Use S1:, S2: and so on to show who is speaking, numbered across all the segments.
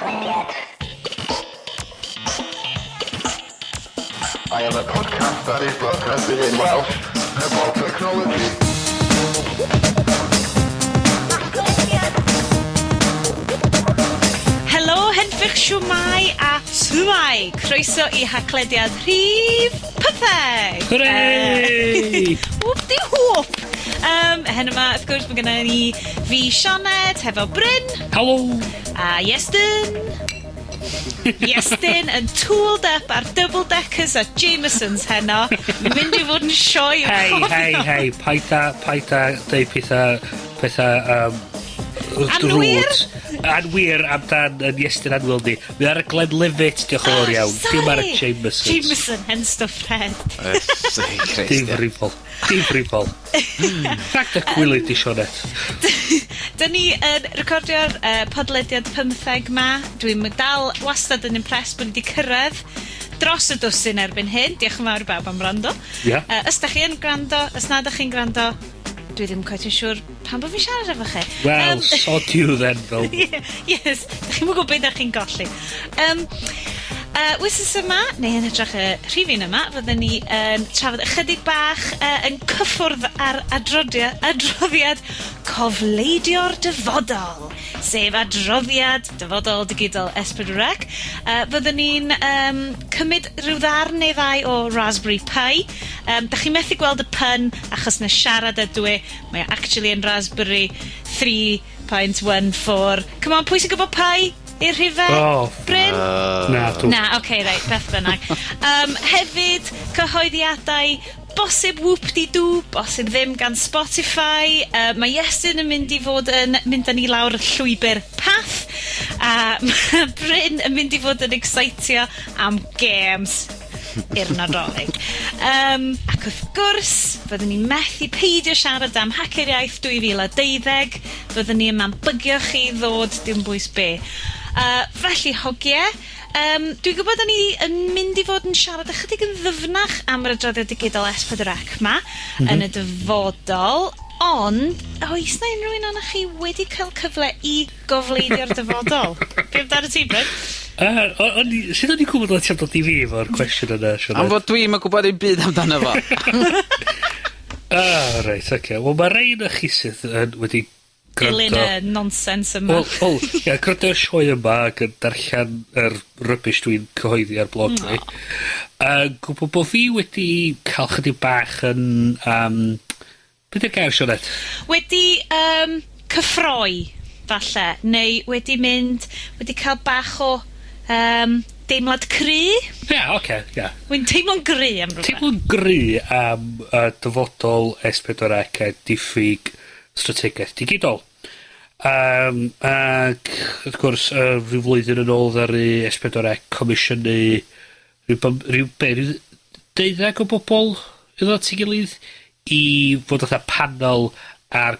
S1: Haclediad.
S2: I am a podcast that is broadcasted in Welsh about technology.
S1: Haclediad.
S3: Helo, henffych siwmai a shwmai. Croeso i Haclediad rhif pytheg.
S4: Hwrê!
S3: Whoop di whoop. Heno 'ma, wrth gwrs, ma' gynna ni fi, Sioned, hefo Bryn.
S4: Helo!
S3: A Iestyn. Iestyn yn tooled up ar double deckers a Jamesons heno. Mynd i fod yn sioe i'w
S4: Hei,
S3: chofio.
S4: hei, hei, paid a, paid a deud petha, petha,
S3: Anwir?
S4: drwg. Anwir amdan yn Iestyn Anwyl ni. Mae ar y Glenlivet, diolch yn fawr iawn. Dim ar y Jamesons.
S3: Jameson, hen stwff red.
S5: Iesu Christ, ie.
S4: Difrifol. Difrifol. Rhag dy gwilydd di, Sioned.
S3: Dyn ni yn recordio'r podlediad 15 ma. Dwi'n dal wastad yn impressed bod ni wedi cyrraedd dros y dwsin erbyn hyn. Diolch yn fawr i bawb am wrando.
S4: Ie.
S3: Os da chi yn gwrando, os nad ydych chi'n gwrando, dwi ddim cweit yn siŵr pam bod fi'n siarad efo chi.
S4: Wel, sod you then, fel.
S3: Yeah, yes, da chi'n gwybod beth da chi'n golli. Wythnos yma, neu yn hytrach y rhifyn yma, fydden ni yn trafod ychydig bach yn cyffwrdd ar adroddiad Cofleidio'r Dyfodol, sef adroddiad Dyfodol Digidol S4C. Fyddwn ni'n cymryd rhyw ddarn neu ddau o Raspberry Pi. Da chi'n methu gweld y pun achos na siarad ydw i. Mae o actually yn Raspberry 3.14. Come on, pwy sy'n gwybod Pi i'r rhifau?
S4: Oh.
S3: Bryn?
S4: Na, dw.
S3: Na, oce, okay, reit, beth bynnag. Hefyd, cyhoeddiadau bosib whoop-de-doo, bosib ddim gan Spotify. Mae Iestyn yn mynd i fod yn mynd â ni lawr y llwybr path. A mae Bryn yn mynd i fod yn excitio am games i'r Nadolig. Ac wrth gwrs, fyddwn ni methu peidio siarad am Hacio'r Iaith 2012. Fyddwn ni yma'n bygio chi ddod dim bwys be. Felly, hogie, dwi'n gwybod o'n i yn mynd i fod yn siarad ychydig yn ddyfnach am yr adroddiad digidol S4C 'ma yn y dyfodol, ond oes 'na unrhyw un ohonoch chi wedi cael cyfle i gofleidio'r dyfodol? Be amdano ti, Bryn?
S4: O'n i, sut o'n i'n gwybod oedd ti'n dod i fi efo'r cwestiwn yna, Sioned?
S5: Am fod dwi'm yn gwbod un byd amdano fo.
S4: Ah, reit, oce. Okay. Wel, mae rhain o chi sydd yn wedi
S3: Dilyn
S4: gwrando.
S3: y nonsens yma.
S4: Wel, ia, gwrando ar sioe yma ac yn darllen yr rubbish dwi'n cyhoeddi ar blog fi. A gwybod bod fi wedi cael chydig bach yn... Be di'r gair, Sioned?
S3: Wedi cyffroi, falle, neu wedi mynd, wedi cael bach o deimlad cry.
S4: Ie, yeah, oce, okay, ie. Yeah.
S3: Wy'n teimlo'n gry am rhywbeth.
S4: Teimlo'n gry am dyfodol S4C a diffyg strategaeth digidol. Ac, wrth gwrs, rhyw flwyddyn yn ôl ddaru S4C comisiynu rhyw, be, rhyw 12 o bobol i ddod at ei gilydd i fod fatha panel ar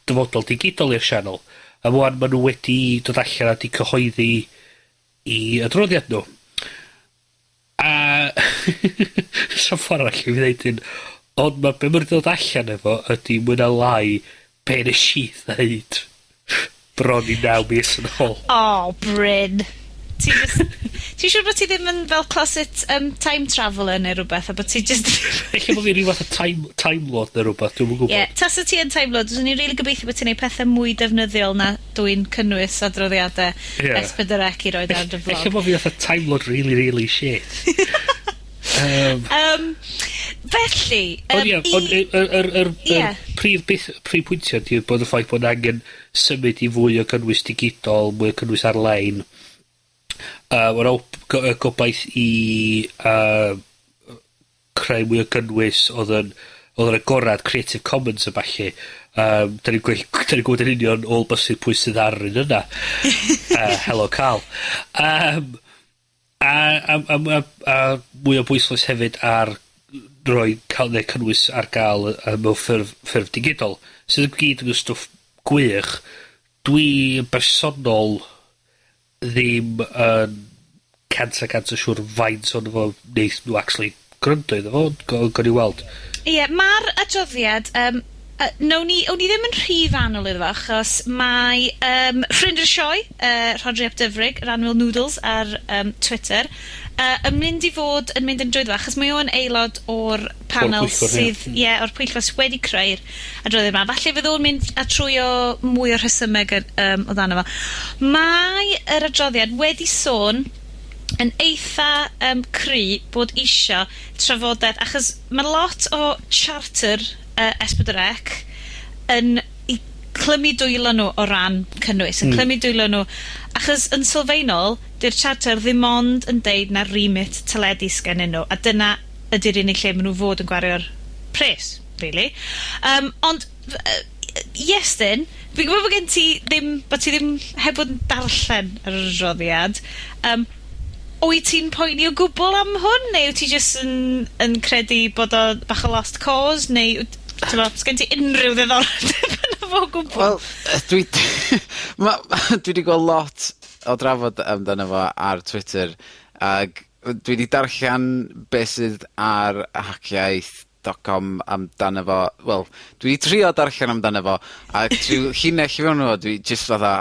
S4: dyfodol digidol i'r sianel. A ŵan ma' nw wedi dod allan a 'di cyhoeddi 'u adroddiad nw. A so ffordd arall i fi ddeud hyn, ond ma' be' ma' nw 'di dod allan efo ydi mwy na lai be' nesh i ddeud bron i 9 mis yn ôl.
S3: Oh, Bryn. Ti just... Ti'n siŵr bod ti ddim yn fel closet time traveller neu rhywbeth, a bod ti just...
S4: Ella bo' fi ryw fath o time lord neu rwbath, dwi'm yn gwbod.
S3: Ie, yeah, tasa ti yn time lord, fyswn i'n rili gobeithio bod ti'n neud pethau mwy defnyddiol na dwi'n cynnwys adroddiadau S4C i roed ar dy
S4: Ella
S3: flog.
S4: bo' fi fatha time lord really, really shit.
S3: Felly,
S4: Ond ie, ond yr prif beth, prif pwyntiau ydi bod y ffaith bod angen symud i fwy o gynnwys digidol, mwy o cynnwys ar-lein. Ma' 'na gobaith i creu mwy o gynnwys oedd yn agorad, Creative Commons a ballu. 'Dan ni'n gwybod yn union ôl bysedd pwy sydd ar yr un yna. Hello Carl. A mwy o bwyslais hefyd ar roi ca'l neu cynnwys ar ga'l mewn ffurf digidol, sydd i gyd yn stwff gwych. Dwi yn bersonol ddim yn 100% yn siŵr faint ono fo neith nw actually gwrando iddo fo, ond gawn ni weld.
S3: Ie, ma'r adroddiad, Nawn ni, o'n i ddim yn rhy fanwl iddo fo, achos mae ffrind y sioe, Rhodri ap Dyfrig, yr Anwyl Noodles ar Twitter, yn mynd i fod yn mynd yn drwyddo fo, achos mae o'n aelod o'r panel
S4: O'r pwyllgor, ie.
S3: sydd, ie, o'r pwyllgor sydd wedi creu'r adroddiad yma. Falle fydd o'n mynd a trwy o mwy o'r rhesymeg o dano fo. Mae yr adroddiad wedi sôn yn eitha cry bod isio trafodaeth, achos mae lot o charter S4C yn i clymu dwylo nhw o ran cynnwys, yn clymu dwylo nhw, achos yn sylfaenol, 'di'r charter ddim ond yn deud na remit teledu sgennyn nhw, a dyna ydy'r unig lle maen nhw fod yn gwario'r pres, really. Ond, Iestyn, fi'n gwybod bod gen ti ddim, bod ti ddim heb fod yn darllen yr adroddiad. Wyt ti'n poeni o gwbl am hwn, neu wyt ti jyst yn credu bod o bach o lost cause, neu t'mo', sgen ti unrhyw ddiddordeb yno fo o gwbl?
S5: Wel, dwi 'di gweld lot o drafod amdano fo ar Twitter, ag dwi 'di darllen beth sydd ar haciaith.com amdano fo. Wel, dwi 'di trio darllen amdano fo, a trwy llinell i fewn o fo, dwi jyst fatha,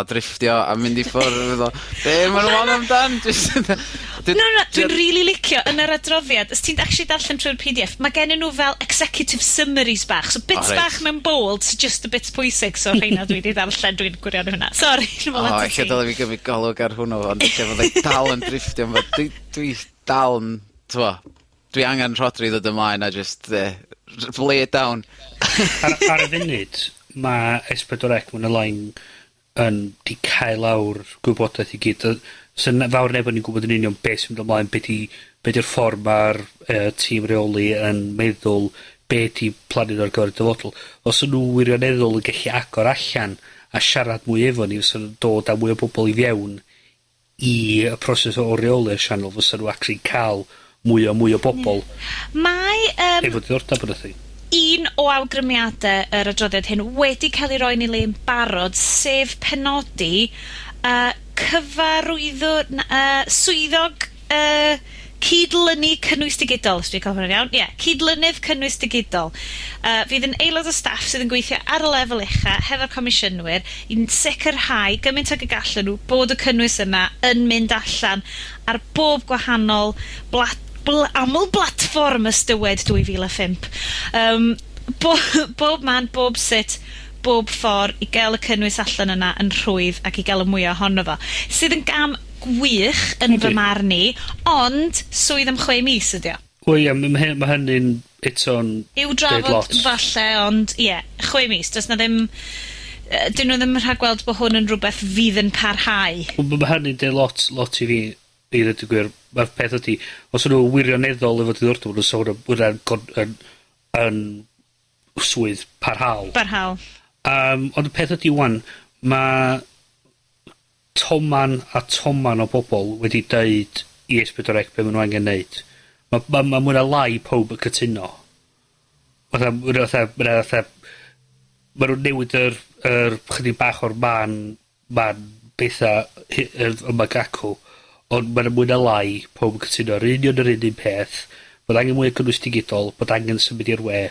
S5: o, drifftio a mynd i ffwrdd efo, be ma' nhw'n on amdan?
S3: No, no, dwi'n really licio yn yr adroddiad, os ti'n actually darllen trwy'r PDF, mae gennyn nhw fel executive summaries bach, so bits bach mewn bold, so just y bits pwysig, so rheina dwi wedi darllen, dwi'n gwirion hwnna. Sorry,
S5: O,
S3: nôl atat
S5: ella
S3: ti.
S5: dylai fi gymryd golwg ar hwnnw, ond ella fyddai dal yn drifftio, ma' dwi dal yn, t'mo', dwi angen Rhodri ddod ymlaen a just lay it down.
S4: Ar y funud, mae S4C mewn y line yn di cael lawr gwybodaeth i gyd. So fawr neb yn gwybod yn union beth sy'n mynd ymlaen, be di'r ffordd mae'r tîm reoli yn meddwl, be di plannu ar gyfer y dyfodol. Os ydyn nhw wirioneddol yn gallu agor allan a siarad mwy efo ni, fysa nhw'n dod â mwy o bobl i fewn i y proses o reoli'r sianel, fysa nhw actually cael mwy o mwy o bobl efo diddordeb yn y thing.
S3: Un o awgrymiadau yr adroddiad hyn wedi cael ei roi yn ei le yn barod, sef penodi cyfarwyddwr, na, swyddog cydlynu cynnwys digidol, os dwi'n cael hwnna'n iawn. Ie, yeah, cydlynydd cynnwys digidol. Fydd yn aelod o staff sydd yn gweithio ar y lefel ucha hefo'r comisiynwyr i'n sicrhau gymaint ag y gallen nhw bod y cynnwys yna yn mynd allan ar bob gwahanol aml blatfform ystywed 2005. Bob man, bob sut, bob ffordd i gael y cynnwys allan yna yn rhwydd ac i gael y mwy ohono fo. Sydd yn gam gwych yn fy marn i, ond swydd am 6 mis ydi o.
S4: Wel ie, ma' hynny'n eto'n
S3: I'w
S4: deud
S3: drafod
S4: lot.
S3: falle, ond ie, 6 mis. Does na ddim, dyn nhw ddim yn rhagweld bod hwn yn rhywbeth fydd yn parhau.
S4: Wel, ma' hynny'n deud lot, lot i fi, i ddweud y gwir. Mae'r peth ydi, os ydyn nhw wirioneddol efo diddordeb, nhw'n sôn am hwnna'n yn swydd parhaol.
S3: Barhaol.
S4: Ond y peth ydi wan, mae toman a toman o bobl wedi deud i S4C be maen nhw angen neud. Mae ma mwy na lai pob yn cytuno. Fatha, ma' ma' nhw'n newid yr chydig bach o'r man betha yma gacw, ond ma' 'na mwy na lai pob yn cytuno yr union yr un peth, bod angen mwy o gynnwys digidol, bod angen symud i'r we,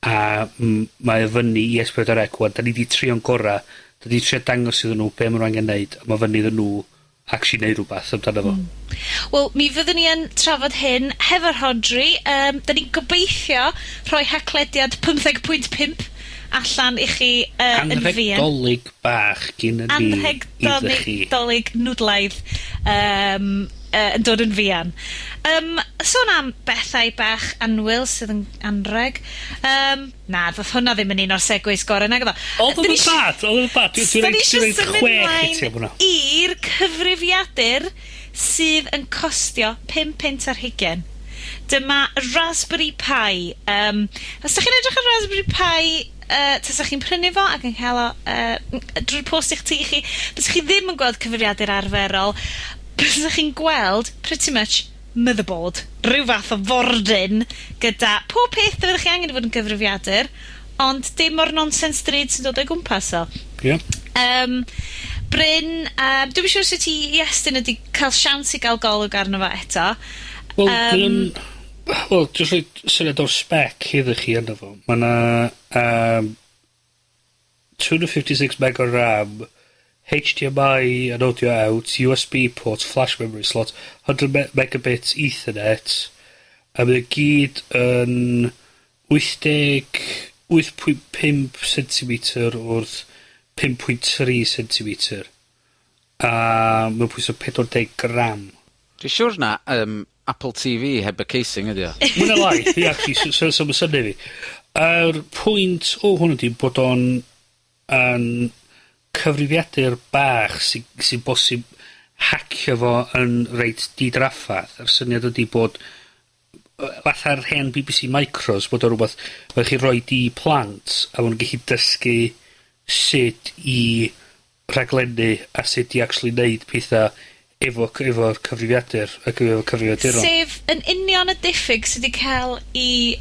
S4: a mae o fyny i S4C wan. Da ni 'di trio'n gora, da ni 'di trio dangos iddyn nhw be ma' nhw angen neud, a ma' fyny iddyn nhw actually neud rhywbeth amdano fo.
S3: Wel, mi fyddwn ni yn trafod hyn hefo Rhodri. Da ni'n gobeithio rhoi haclediad 15.5 allan i chi yn
S4: Anrheg
S3: fuan.
S4: Dolig bach gyn ni
S3: Anrheg
S4: iddo chi.
S3: Dolig nwdlaidd yn dod yn fuan. Sôn am bethau bach annwyl sydd yn anrheg. Na, ddoth hwnna ddim yn un o'r segues gorau, nag oedd o?
S4: Oedd o'n bad, oedd o'n bad. Dwi'n
S3: Da ni
S4: rhoi
S3: isio
S4: dwi'n rhoi
S3: symud
S4: 6 i ti am
S3: mlaen
S4: hwnna.
S3: i'r cyfrifiadur sydd yn costio 5 punt ar hugen. Dyma Raspberry Pi. Os ydych chi'n edrych ar Raspberry Pi, tasach chi'n prynu fo ac yn cael o drwy'r post i'ch tŷ chi, bysach chi ddim yn gweld cyfrifiadur arferol, bysach chi'n gweld pretty much motherboard, rhyw fath o fordyn gyda pob peth fyddwch chi angen i fod yn gyfrifiadur, ond dim o'r nonsens drud sy'n dod o'i gwmpas o.
S4: Ie.
S3: Bryn, dwi'm yn siŵr sut i Iestyn ydi cael siawns i gael golwg arno fo eto.
S4: Wel, Wel, jyst rhoid syniad o'r spec iddo chi yno fo. Ma' 'na 256 meg o RAM, HDMI and audio out, USB port, flash memory slot, 100 megabits Ethernet, a mae o gyd yn 88.5 centimeter wrth 5.3 centimeter. A mae'n pwyso 40 gram.
S5: Dwi'n siŵr na Apple TV heb y casing ydi o.
S4: Mwy na lai, ie, actually, so ma' synnu fi. Yr pwynt o hwn ydi bod o'n yn cyfrifiadur bach sy bosib hacio fo yn reit didraffath. Yr syniad ydi bod fatha'r hen BBC Micros, bod o rwbath ma' chi roid i plant a ma' nw'n gellu dysgu sut i rhaglennu a sut i actually neud petha efo'r cyfrifiadur ac efo cyfrifiaduron.
S3: Sef yn union y diffyg sydd wedi cael i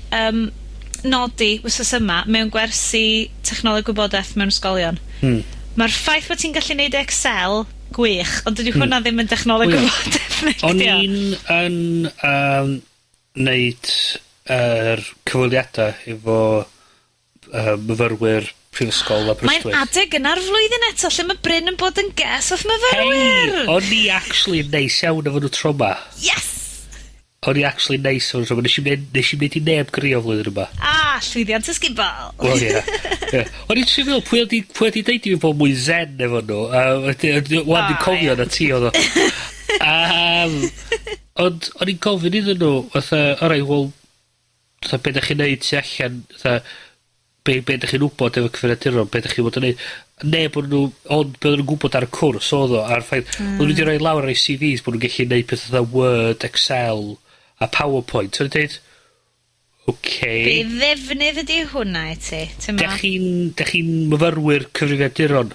S3: nodi wsos yma mewn gwersi technoleg gwybodaeth mewn ysgolion. Mae'r ffaith bod ti'n gallu neud Excel, gwych, ond dydy hwnna ddim yn technoleg
S4: Wel, ie.
S3: gwybodaeth, nag
S4: O'n
S3: ydi o?
S4: i'n yn neud yr cyfweliada efo myfyrwyr Prifysgol
S3: Mae'n
S4: Aberystwyth.
S3: adeg yna'r flwyddyn eto lle mae Bryn yn bod yn ges wrth myfyrwyr.
S4: Hei, o'n i actually yn neis iawn efo nhw tro 'ma.
S3: Yes!
S4: O'n i actually neis efo nhw tro 'ma. Nes i'm neud i neb grio flwyddyn yma.
S3: Ah, llwyddiant ysgubol.
S4: Wel, ie. Ie. O'n i'n trio meddwl, pwy oedd 'di deud i fi bod mwy zen efo nhw? A wan dwi'n
S3: O,
S4: cofio
S3: ie.
S4: na ti oedd o. Ond o'n i'n gofyn iddyn nhw, fatha, alright, wel, fatha, be 'dach chi'n neud tu allan, fatha, be 'dach chi'n wbod efo cyfrifiaduron, be 'dach chi'n bod yn neud? Neb o'n nhw, ond be oedden nhw'n gwbod ar y cwrs oedd o, a'r ffaith, mm. O'n nhw wedi rhoi lawr ar eu CVs bod nhw'n gallu neud peth fatha Word, Excel a PowerPoint. O'n i'n deud,
S3: Be
S4: okay.
S3: ddefnydd ydi hwnna i ti? Ti'n
S4: Dach chi'n myfyrwyr cyfrifiaduron.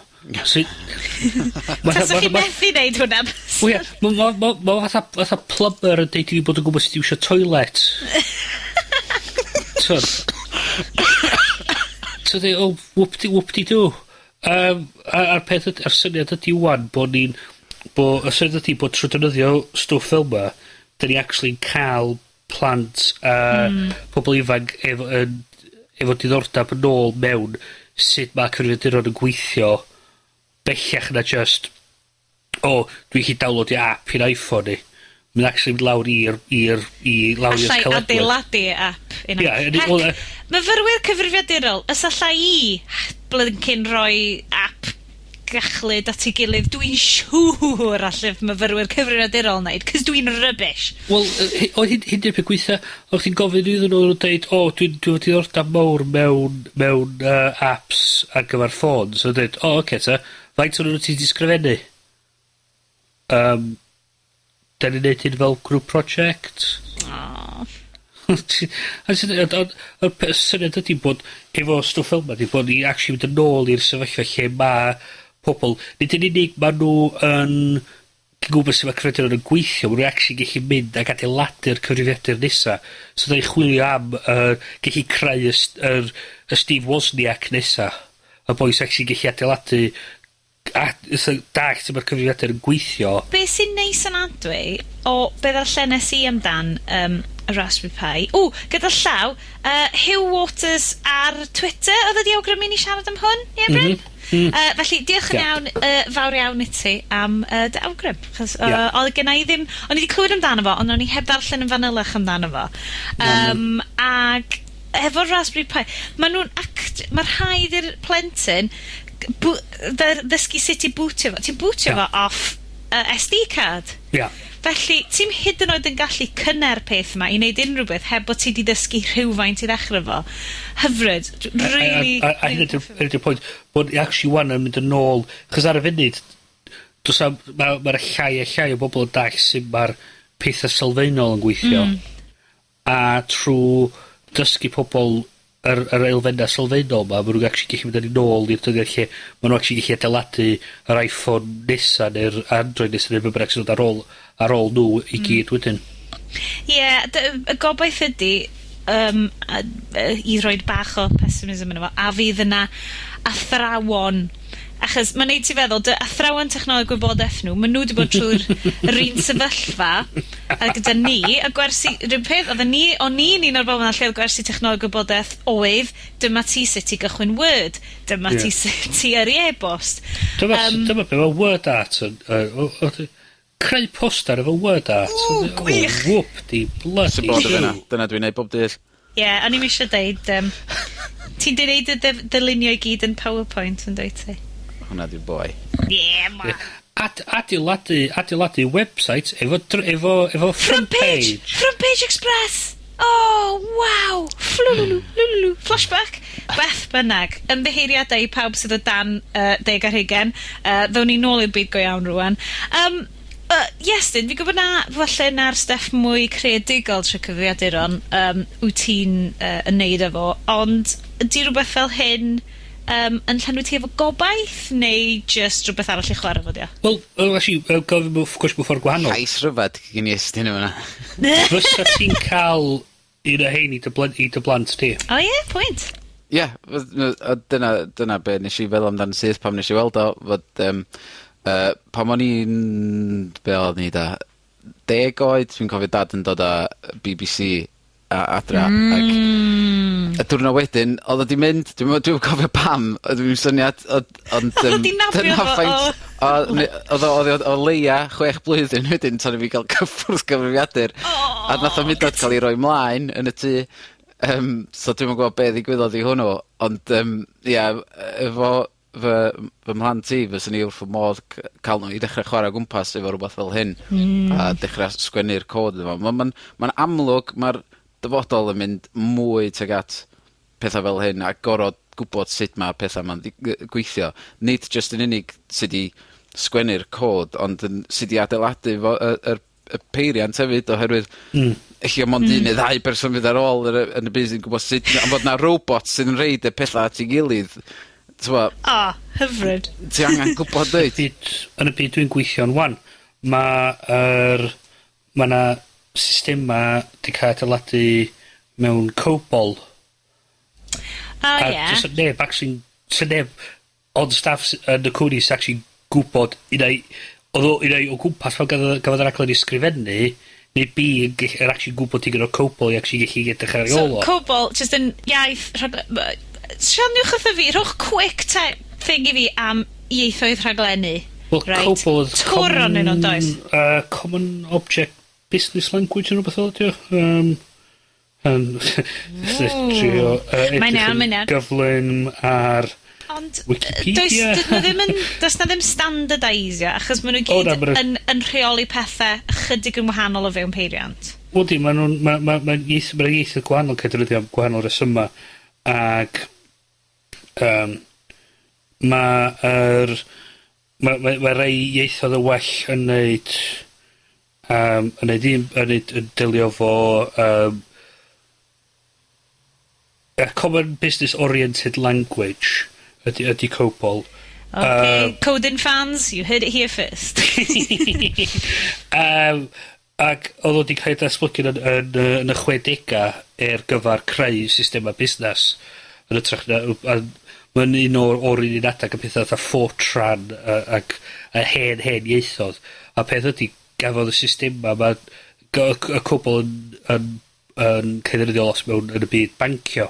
S4: So,
S3: Taswch chi methu neud hwnna.
S4: Wel ie, ma' fatha plumber yn deud i fi bod yn gwbod sut i iwsio toilet. T'wod? So deu, oh, whoop-de-doo. A'r peth yd-, a'r syniad ydi ŵan bod ni'n, bo, y syniad ydi bod trwy defnyddio stwff fel 'ma, 'dan ni actually'n ca'l plant a pobol ifanc efo diddordab yn ôl mewn sut ma' cyfrifiaduron yn gweithio bellach na just, o, dwi'n gallu downloadio app i'n iPhone i. Mae'n actually mynd lawr i'r, i'r, i lawr i'r
S3: Allai
S4: caledwedd.
S3: adeiladu app.
S4: Ie,
S3: Heck,
S4: wel,
S3: myfyrwyr cyfrifiadurol, os allai i blinking roi app gachlud at ei gilydd, dwi'n siŵr allai myfyrwyr cyfrifiadurol wneud, cos dwi'n rubbish.
S4: Wel, oedd hyn di'r peth gweitha, o'ch ti'n gofyn iddyn nhw, nhw'n deud, o, dwi efo diddordeb mawr mewn apps ar gyfer ffôn. So dweud, o, oce ta, faint o'n nhw ti 'di sgrifennu? Da ni'n neud hyn fel group project?
S3: Oh.
S4: A ond y syniad ydi bod efo stwff fel 'ma 'di bod ni actually mynd yn ôl i'r sefyllfa lle ma' pobol, nid yn unig ma' nw yn gwbod sut ma' cyfrifiaduron yn gweithio, ma' nw actually gellu mynd ag adeiladu'r cyfrifiadur nesa. So 'dan ni chwilio am gellu creu y st- yr y Steve Wozniak nesa. Y boi sy actually gellu adeiladu a so dallt sut ma'r cyfrifiadur yn gweithio.
S3: Be sy'n neis yn adwy o be ddarllenes i amdan y Raspberry Pi. O, gyda llaw, Hugh Waters ar Twitter oedd wedi awgrymu ni siarad am hwn, ie, Bryn? Felly, diolch yn iawn, fawr iawn i ti am dy awgrym. Chos, oedd genna i ddim... O'n i wedi clywed amdano fo, ond o'n i heb ddarllen yn fanylach amdano fo. Ag efo'r Raspberry Pi, ma' nhw'n act... Mae rhaid i'r plentyn ddysgu sut i bwtio fo. Ti'n bwtio fo off SD card. Felly, ti'n hyd yn oed yn gallu cynna'r peth yma i wneud unrhyw beth heb bod ti 'di dysgu rhywfaint i ddechrau fo. Hyfryd. Really,
S4: A hyn ydy'r pwynt, bod i actually wan yn mynd yn ôl, chos ar y funud, do's 'am, ma' llai a llai o bobl yn dallt sut ma'r pethau sylfaenol yn gweithio. A trwy dysgu pobol yr elfennau sylfaenol 'ma, ma' nhw'n actually gallu mynd â ni nôl i'r dyddiad lle ma' nhw actually gallu adeiladu yr iPhone nesa neu'r Android nesa neu be' bynnag sy'n dod ar ôl nhw i gyd wedyn.
S3: Ie, y gobaith ydy, i roid bach o pessimism yno fo, a fydd yna athrawon Achos mae'n neud ti feddwl, dy athrawon technoleg gwybodaeth nhw, maen nhw wedi bod trwy'r yr un sefyllfa a gyda ni, a gwersi, rhywun peth, oedden ni, o'n i'n un o'r bobl 'na lle oedd gwersi technoleg gwybodaeth oedd, dyma ti sut i gychwyn Word, dyma ti sut i yrru e-bost.
S4: Dyma, dyma be mae Word Art yn... creu poster efo Word Art.
S3: Ww, gwych!
S4: Whoop di bloody
S5: Sy'n bod efo hynna.
S4: do.
S5: Dyna dwi'n neud bob dydd.
S3: Ie, yeah, o'n i'm eisiau deud, ti'n deud y dylunio i gyd yn PowerPoint yn dwyt ti?
S5: Hwnna di'r boi.
S3: Yeah, man.
S4: Adeiladu website efo front page.
S3: Front Page Express! Oh, waw! Flwlwlw, lwlwlw, flashback. Beth bynnag, ymddiheuriadau i pawb sydd o dan 20. Ddown ni nôl i'r byd go iawn rwan. Iestyn, fi'n gwybod na falle na'r stuff mwy creadigol trwy cyfrifiaduron wyt ti'n yn neud efo, ond ydy rhywbeth fel hyn yn llenwi ti efo gobaith, neu just rhywbeth arall i chwarae fo, dio?
S4: Wel, actually, gofyn mewn cwestiwn mewn ffordd gwahanol.
S5: Llais rhyfedd gen i Iestyn yma.
S4: Fysa ti'n cael un o hein i dy blant di?
S3: O ie, yeah, pwynt.
S5: Ie, yeah, a dyna be nes i feddwl amdano syth pam nes i weld o, fod, pan o'n i'n, be o'n i da, 10 oed, dwi'n cofio dad yn dod â BBC adra, ac y diwrnod wedyn, oedd o 'di mynd, dwi'm cofio pam, oedd ddim syniad, ond...
S3: Oedd o 'di nabio
S5: dyna
S3: fo,
S5: faint oedd o, oedd o, o leia 6 blwyddyn wedyn tan i fi gael cyffwrdd gyfrifiadur.
S3: O,
S5: A nath o mynd at cael ei roi mlaen yn y tŷ. So dwi'm yn gwybod be ddigwyddodd i hwnnw, ond ia, efo fy mhlant i, fyswn i wrth fy modd cael nhw i ddechrau chwarae o gwmpas efo rwbath fel hyn. A dechrau sgwennu'r cod iddo fo. Ma'n amlwg, ma'r dyfodol yn mynd mwy tuag at pethau fel hyn, a gorod gwbod sut ma' petha 'ma'n gweithio. Nid jyst yn unig sut i sgwennu'r cod, ond yn sut i adeiladu fo y peiriant hefyd, oherwydd ella mond un neu ddau berson fydd ar ôl yn y byd sy'n gwbod sut, ond bod 'na robot sydd yn rhoid y petha at ei gilydd, t'mo'...
S3: O, hyfryd.
S5: Ti angan gwbod dwyt?
S4: Yn y byd dwi'n gweithio'n wan, ma' 'na systema 'di cael adeiladu mewn COBOL.
S3: O,
S4: A
S3: ie.
S4: do's 'na neb actually, 'sa neb ond staff yn y cwmni sy'n actually gwbod un ai, oedd o un ai o gwmpas pan gafodd yr raglen ei sgrifennu, neu B yn yn actually gwbod digon o COBOL i actually gallu edrych ar ei
S3: So,
S4: ôl o.
S3: COBOL, just yn iaith... Sianiwch wrtho fi, rhowch quick thing i fi am ieithoedd rhaglennu.
S4: Wel,
S3: Right.
S4: COBOL oedd
S3: Twr onyn nhw, does?
S4: Common Object Business Language yn rhywbeth fel ydi o. Trio,
S3: Mae'n
S4: edrych
S3: iawn,
S4: yn
S3: mae'n iawn.
S4: gyflym ar
S3: Ond
S4: Wikipedia.
S3: does, dyn nhw ddim yn, does na ddim standardisio, achos maen nhw
S4: O,
S3: gyd
S4: na, ma' nhw-
S3: yn rheoli pethau ychydig yn wahanol o fewn peiriant.
S4: Wel di, ma' nhw'n, ma' ieithoedd gwahanol yn cael defnyddio am gwahanol resyma, ac ma' rei ieithoedd yn well yn neud, yn neud un, yn neud, yn delio fo, a Common Business Oriented Language ydy COBOL.
S3: Okay, coding fans, you heard it here first.
S4: Ac oedd o wedi cael ei datblygu yn y 60au ar gyfar creu systema busnes yn hytrach na, a mae'n un o'r un adag y pethau fatha Fortran ac y hen ieithoedd. A peth ydy, gafodd y systema ma, y cwbl yn cael ei ddefnyddio lot mewn yn y byd bancio.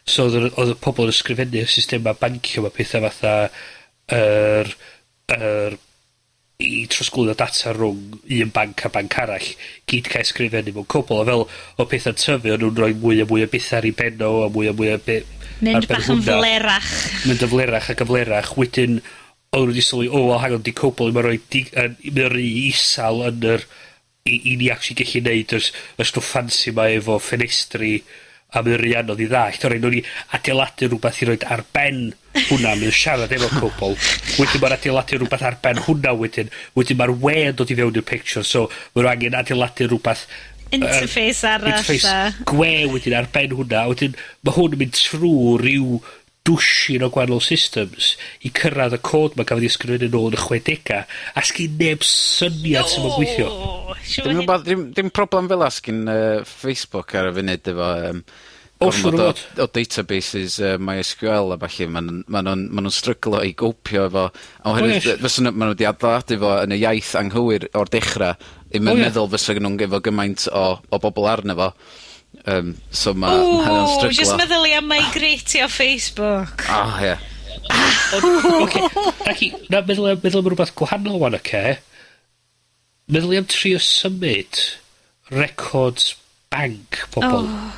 S4: So oedd y pobl yn ysgrifennu y systema bancio ma pethau fatha yr i trosglwyddo data rhwng un banc a banc arall, gyd cael ysgrifennu mewn COBOL, a fel o pethau'n tyfu, o'n nhw'n rhoi mwy a mwy o bethau ar ei ben o, a mwy a mwy o
S3: Mynd
S4: ar ben
S3: bach yn
S4: hwnna.
S3: flerach.
S4: Mynd yn flerach ac yn flerach. Wedyn, o'n nhw wedi sylwi, o, well, hang on, di COBOL ddim yn rhoi, mae o'n rhy isal yn yr, i ni actually gallu neud y stwff ffansi ma efo ffenestri, a mae'n rhy anodd i ddallt. O'n nhw'n i adeiladu rhywbeth i roid ar ben hwnna, mae'n siarad efo COBOL. Wedyn mae'n adeiladu rhywbeth ar ben hwnna wedyn. Wedyn mae'r we yn dod i fewn i'r picture, so mae nhw angen adeiladu rhywbeth
S3: Interface arall,
S4: interface gwe wedyn ar ben hwnna. Wedyn mae hwn yn mynd trwy rhyw dwsin o gwahanol systems i cyrraedd y cod ma gafodd ei ysgrifennu nôl yn y 60au, a sgyn neb syniad sut mae'n gweithio.
S3: O, siŵr
S5: Dim
S3: hyn-
S5: rwbath, dim problem fel 'a sgin Facebook ar y funud efo,
S4: O, siŵr
S5: gormod
S4: o
S5: o
S4: fod.
S5: o databases MySQL a ballu, ma' nw'n ma' nw'n ma' nw'n stryglo i gopio efo, a oherwydd...
S4: O ie.
S5: ...fysa nw, ma' nw 'di adeiladu fo yn y iaith anghywir o'r dechra, ddim
S4: O
S5: yn
S4: ie.
S5: meddwl fysa nw'n efo gymaint o bobol arno fo. So ma' ma' hynna'n
S3: Ww, jyst
S5: stryglo.
S3: meddylia am migratio Facebook.
S5: Ah, ie.
S4: Oce, naci, na, meddwl am rhywbeth gwahanol wan, oce? Meddwl am trio symud records banc pobol.
S3: Oh.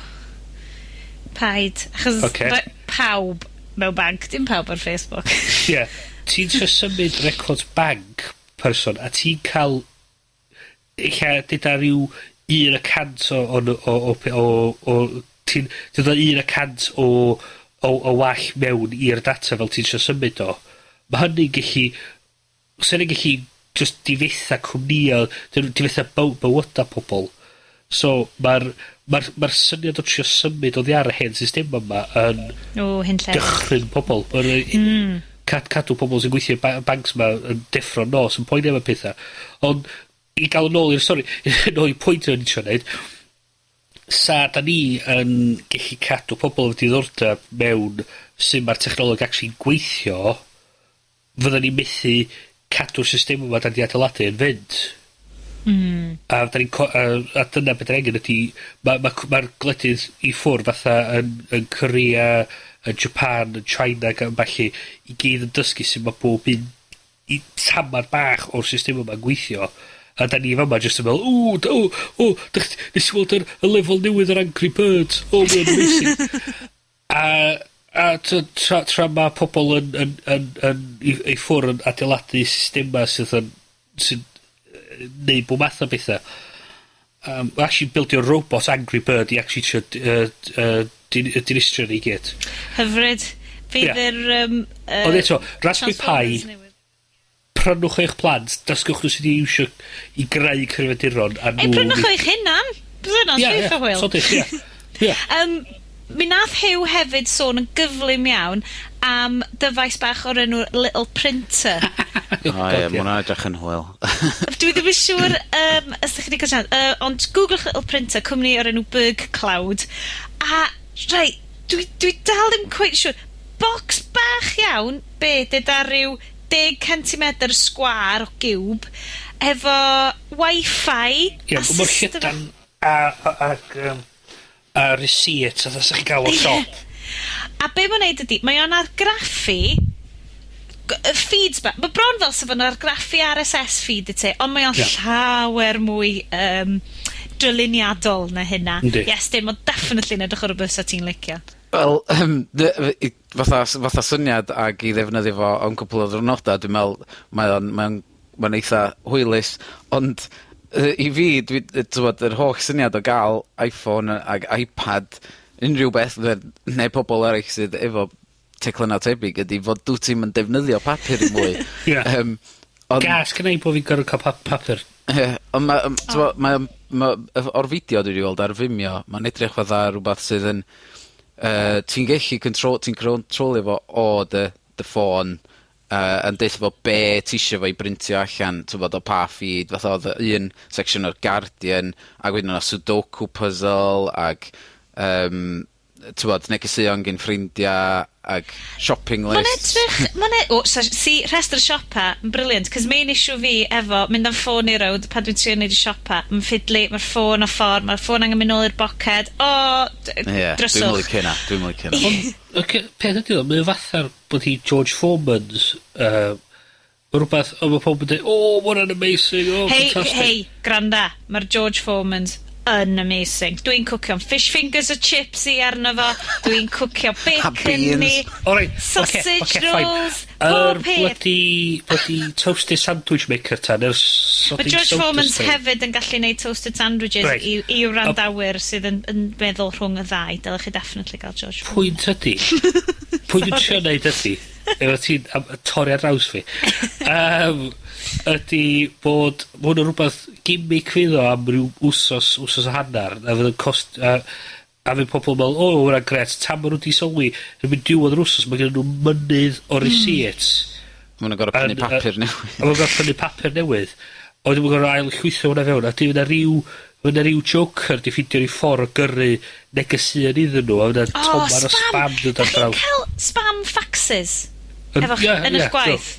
S3: Paid. Achos
S4: Ocê.
S3: pawb mewn banc, dim pawb ar Facebook.
S4: Ie. Yeah. Ti'n trio symud records banc person, a ti'n cael ella dyda rhyw 1% o, ti'n dyda 1% o wall mewn i'r data fel ti'n trio symud o. Mae hynny'n gallu, 'sa hynny'n gallu just difetha cwmnïa, difetha bywyda pobol. So mae'r ma syniad o trio symud oddi ar y hen system yma yn
S3: O, hunllef.
S4: dychryn pobol. Mae'n cadw pobol sy'n gweithio i'r banks 'ma yn deffro nos yn poeni am y petha. Ond i ga'l yn ôl i'r stori, yn ôl i pwynt o'n i trio neud, sa 'dan ni yn gellu cadw pobol efo diddordeb mewn sut ma'r technoleg actually'n gweithio, fyddan ni methu cadw'r system yma 'dan ni 'di adeiladu yn fynd. A 'dan ni'n a dyna be' 'dan ni angen ydi ma'r gwledydd i ffwr' fatha yn Korea, yn Japan, yn China ac yn ballu, i gyd yn dysgu sut ma' bob un i tamad bach o'r system yma'n gweithio. A 'dan ni fama jyst yn me'wl, ww, o, o, dych, nes i weld y lefel newydd o'r Angry Birds, o, mae o'n amazing. A tra ma' pobol yn i ffwr' yn adeiladu systema sy'n neud bob math o betha. Actually bildio robot Angry Bird i actually trio dinistrio ni gyd.
S3: Hyfryd. Fydd
S4: Ie.
S3: yr
S4: Ond eto, Raspberry Pi,
S3: Transformers newydd.
S4: Prynwch eich plant, dysgwch nhw sut i iwsio i greu cyfrifiaduron a
S3: Ei,
S4: nhw...
S3: prynwch o'ch hunan. Bydd hynna'n llwyth o hwyl.
S4: Sodych, ie. Ie.
S3: Mi nath Huw hefyd sôn yn gyflym iawn am dyfais bach o'r enw Little Printer.
S5: O ie,
S4: God,
S5: ma' hwnna'n edrych yn hwyl.
S3: Dwi ddim yn siŵr os ydych chi wedi cael siarad, ond googlwch Little Printer, cwmni o'r enw Bug Cloud. A, reit, dwi dal ddim cweit siŵr. Box bach iawn, be, dyda ryw 10 centimetr sgwâr o giwb, efo Wi-Fi.
S4: Ie,
S3: a
S4: mor
S3: system-
S4: llydan a receipt a ddech chi'n gael o'r siop.
S3: A be mae'n neud ydi, mae o'n argraffu y feeds ba. Mae bron fel sa fo'n argraffu RSS feed i ti, ond mae o'n llawer mwy dyluniadol na hynna.
S4: Yndi.
S3: Yes, dim, ond definitely yn edrych ar rhywbeth sa ti'n licio.
S5: Wel, fatha syniad ag i ddefnyddio fo am cwpwl o ddiwrnoda, dwi'n me'wl mae o'n eitha hwylus, ond i fi, dwi, t'mod, yr holl syniad o ga'l iPhone ag iPad, unrhyw beth neu pobol eraill sydd efo teclynna tebyg ydi fod dwt ti'm yn defnyddio papur i mwy.
S4: Ie.
S5: Ond
S4: Gas gynna i bo' fi'n gorod ca'l papur.
S5: Ie, ond ma' t'mo', mae o'n o'r fideo dwi 'di weld ar Vimeo, ma'n edrych fatha rwbath sydd yn ti'n gellu ti'n controlio fo o dy ffôn, yn deutha fo be' ti isio fo i brintio allan, t'mod, o pa feed, fatha odd un section o'r Guardian, ag wedyn o' 'na Sudoku puzzle, ag t'mod, negeseuon gin ffrindia, ag shopping
S3: Ma'n
S5: lists.
S3: edrych, o, so, si, rhestr siopa yn brilliant, cos main issue fi efo mynd am ffôn i rownd pan dwi'n trio neud y siopa, mae'n ffidlu, mae'r ffôn o ffordd, mae'r ffôn angen mynd nôl i'r boced, o,
S5: Ie, dwi'm
S3: dryswch.
S5: licio hynna, dwi'm licio hynna.
S4: Ond, ocê, peth ydi o, mae o fatha'r bod hi George Foreman's, rhywbeth, o, mae pobl yn dweud, "O, ma' hwnna'n amazing, o,
S3: Hei,
S4: fantastic."
S3: hei, granda, mae'r George Foreman's yn amazing. Dwi'n cwcio fish fingers a chips i arno fo, dwi'n cwcio bacon
S5: beans.
S3: ni,
S4: All right,
S3: sausage
S4: okay, fine.
S3: rolls,
S4: Yr
S3: pob peth.
S4: bloody toasted sandwich maker ta, neu'r
S3: Mae
S4: sodding
S3: George
S4: soda
S3: Foreman's
S4: stream.
S3: hefyd yn gallu neud toasted sandwiches i wrandawyr sydd yn meddwl rhwng y ddau. Dylech chi definitely gael George Foreman.
S4: Pwynt ydi, pwynt dwi'n trio neud ydi, efo ti'n torri ar draws fi, ydi bod ma' hwn yn rhywbeth gimmick fydd o am ryw wsos, wsos a hannar, a fydd yn cost, a fydd pobl yn meddwl, "O, hwnna'n gret," tan ma' nhw 'di sylwi, erbyn diwedd yr wsos, mae gen nhw mynydd o receipts.
S5: Ma' nw'n gor'o' prynu papur newydd.
S4: A ma'n gor'o' prynu papur newydd. A wedyn ma'n gor'o' ail llwytho hwnna fewn, a dim yna ryw Ma' 'na ryw joker 'di ffindio ryw ffor o gyrru negeseuon iddyn nhw, a ma' 'na
S3: O,
S4: toman o spam dod ar
S3: Dach chi'n
S4: draws.
S3: cael spam faxes efo'ch,
S4: Ie,
S3: yn eich
S4: ie,
S3: gwaith?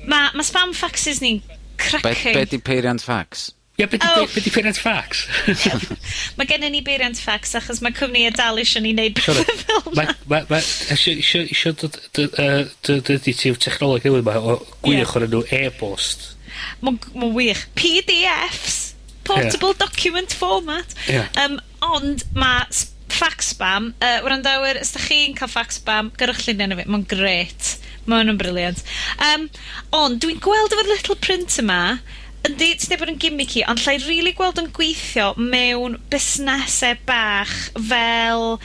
S3: Ma' ma' spam faxes ni'n
S5: Be,
S3: cracking.
S5: be 'di peiriant fax?
S4: Ie, be' 'di
S3: Oh.
S4: be' 'di peiriant fax?
S3: Mae gennym ni beiriant fax achos mae cwmni dal isio ni neud
S4: Sorry.
S3: pethau fel
S4: Mae,
S3: 'na.
S4: ma, ma, isio, isio, isio dod, dod i ti technoleg newydd 'ma o gwych o'r enw e-bost.
S3: Mae'n ma wych. PDFs. Portable Document Format.
S4: Ie.
S3: Ond mae fax spam, wrandawyr, os da chi'n cael fax spam, gyrrwch lluniau arno fi. Mae'n grêt. Mae nhw'n brilliant. Ond dwi'n gweld efo'r little print yma, yndi, ti'n dweud bod yn gimmicky, ond llai really gweld yn gweithio mewn busnesau bach fel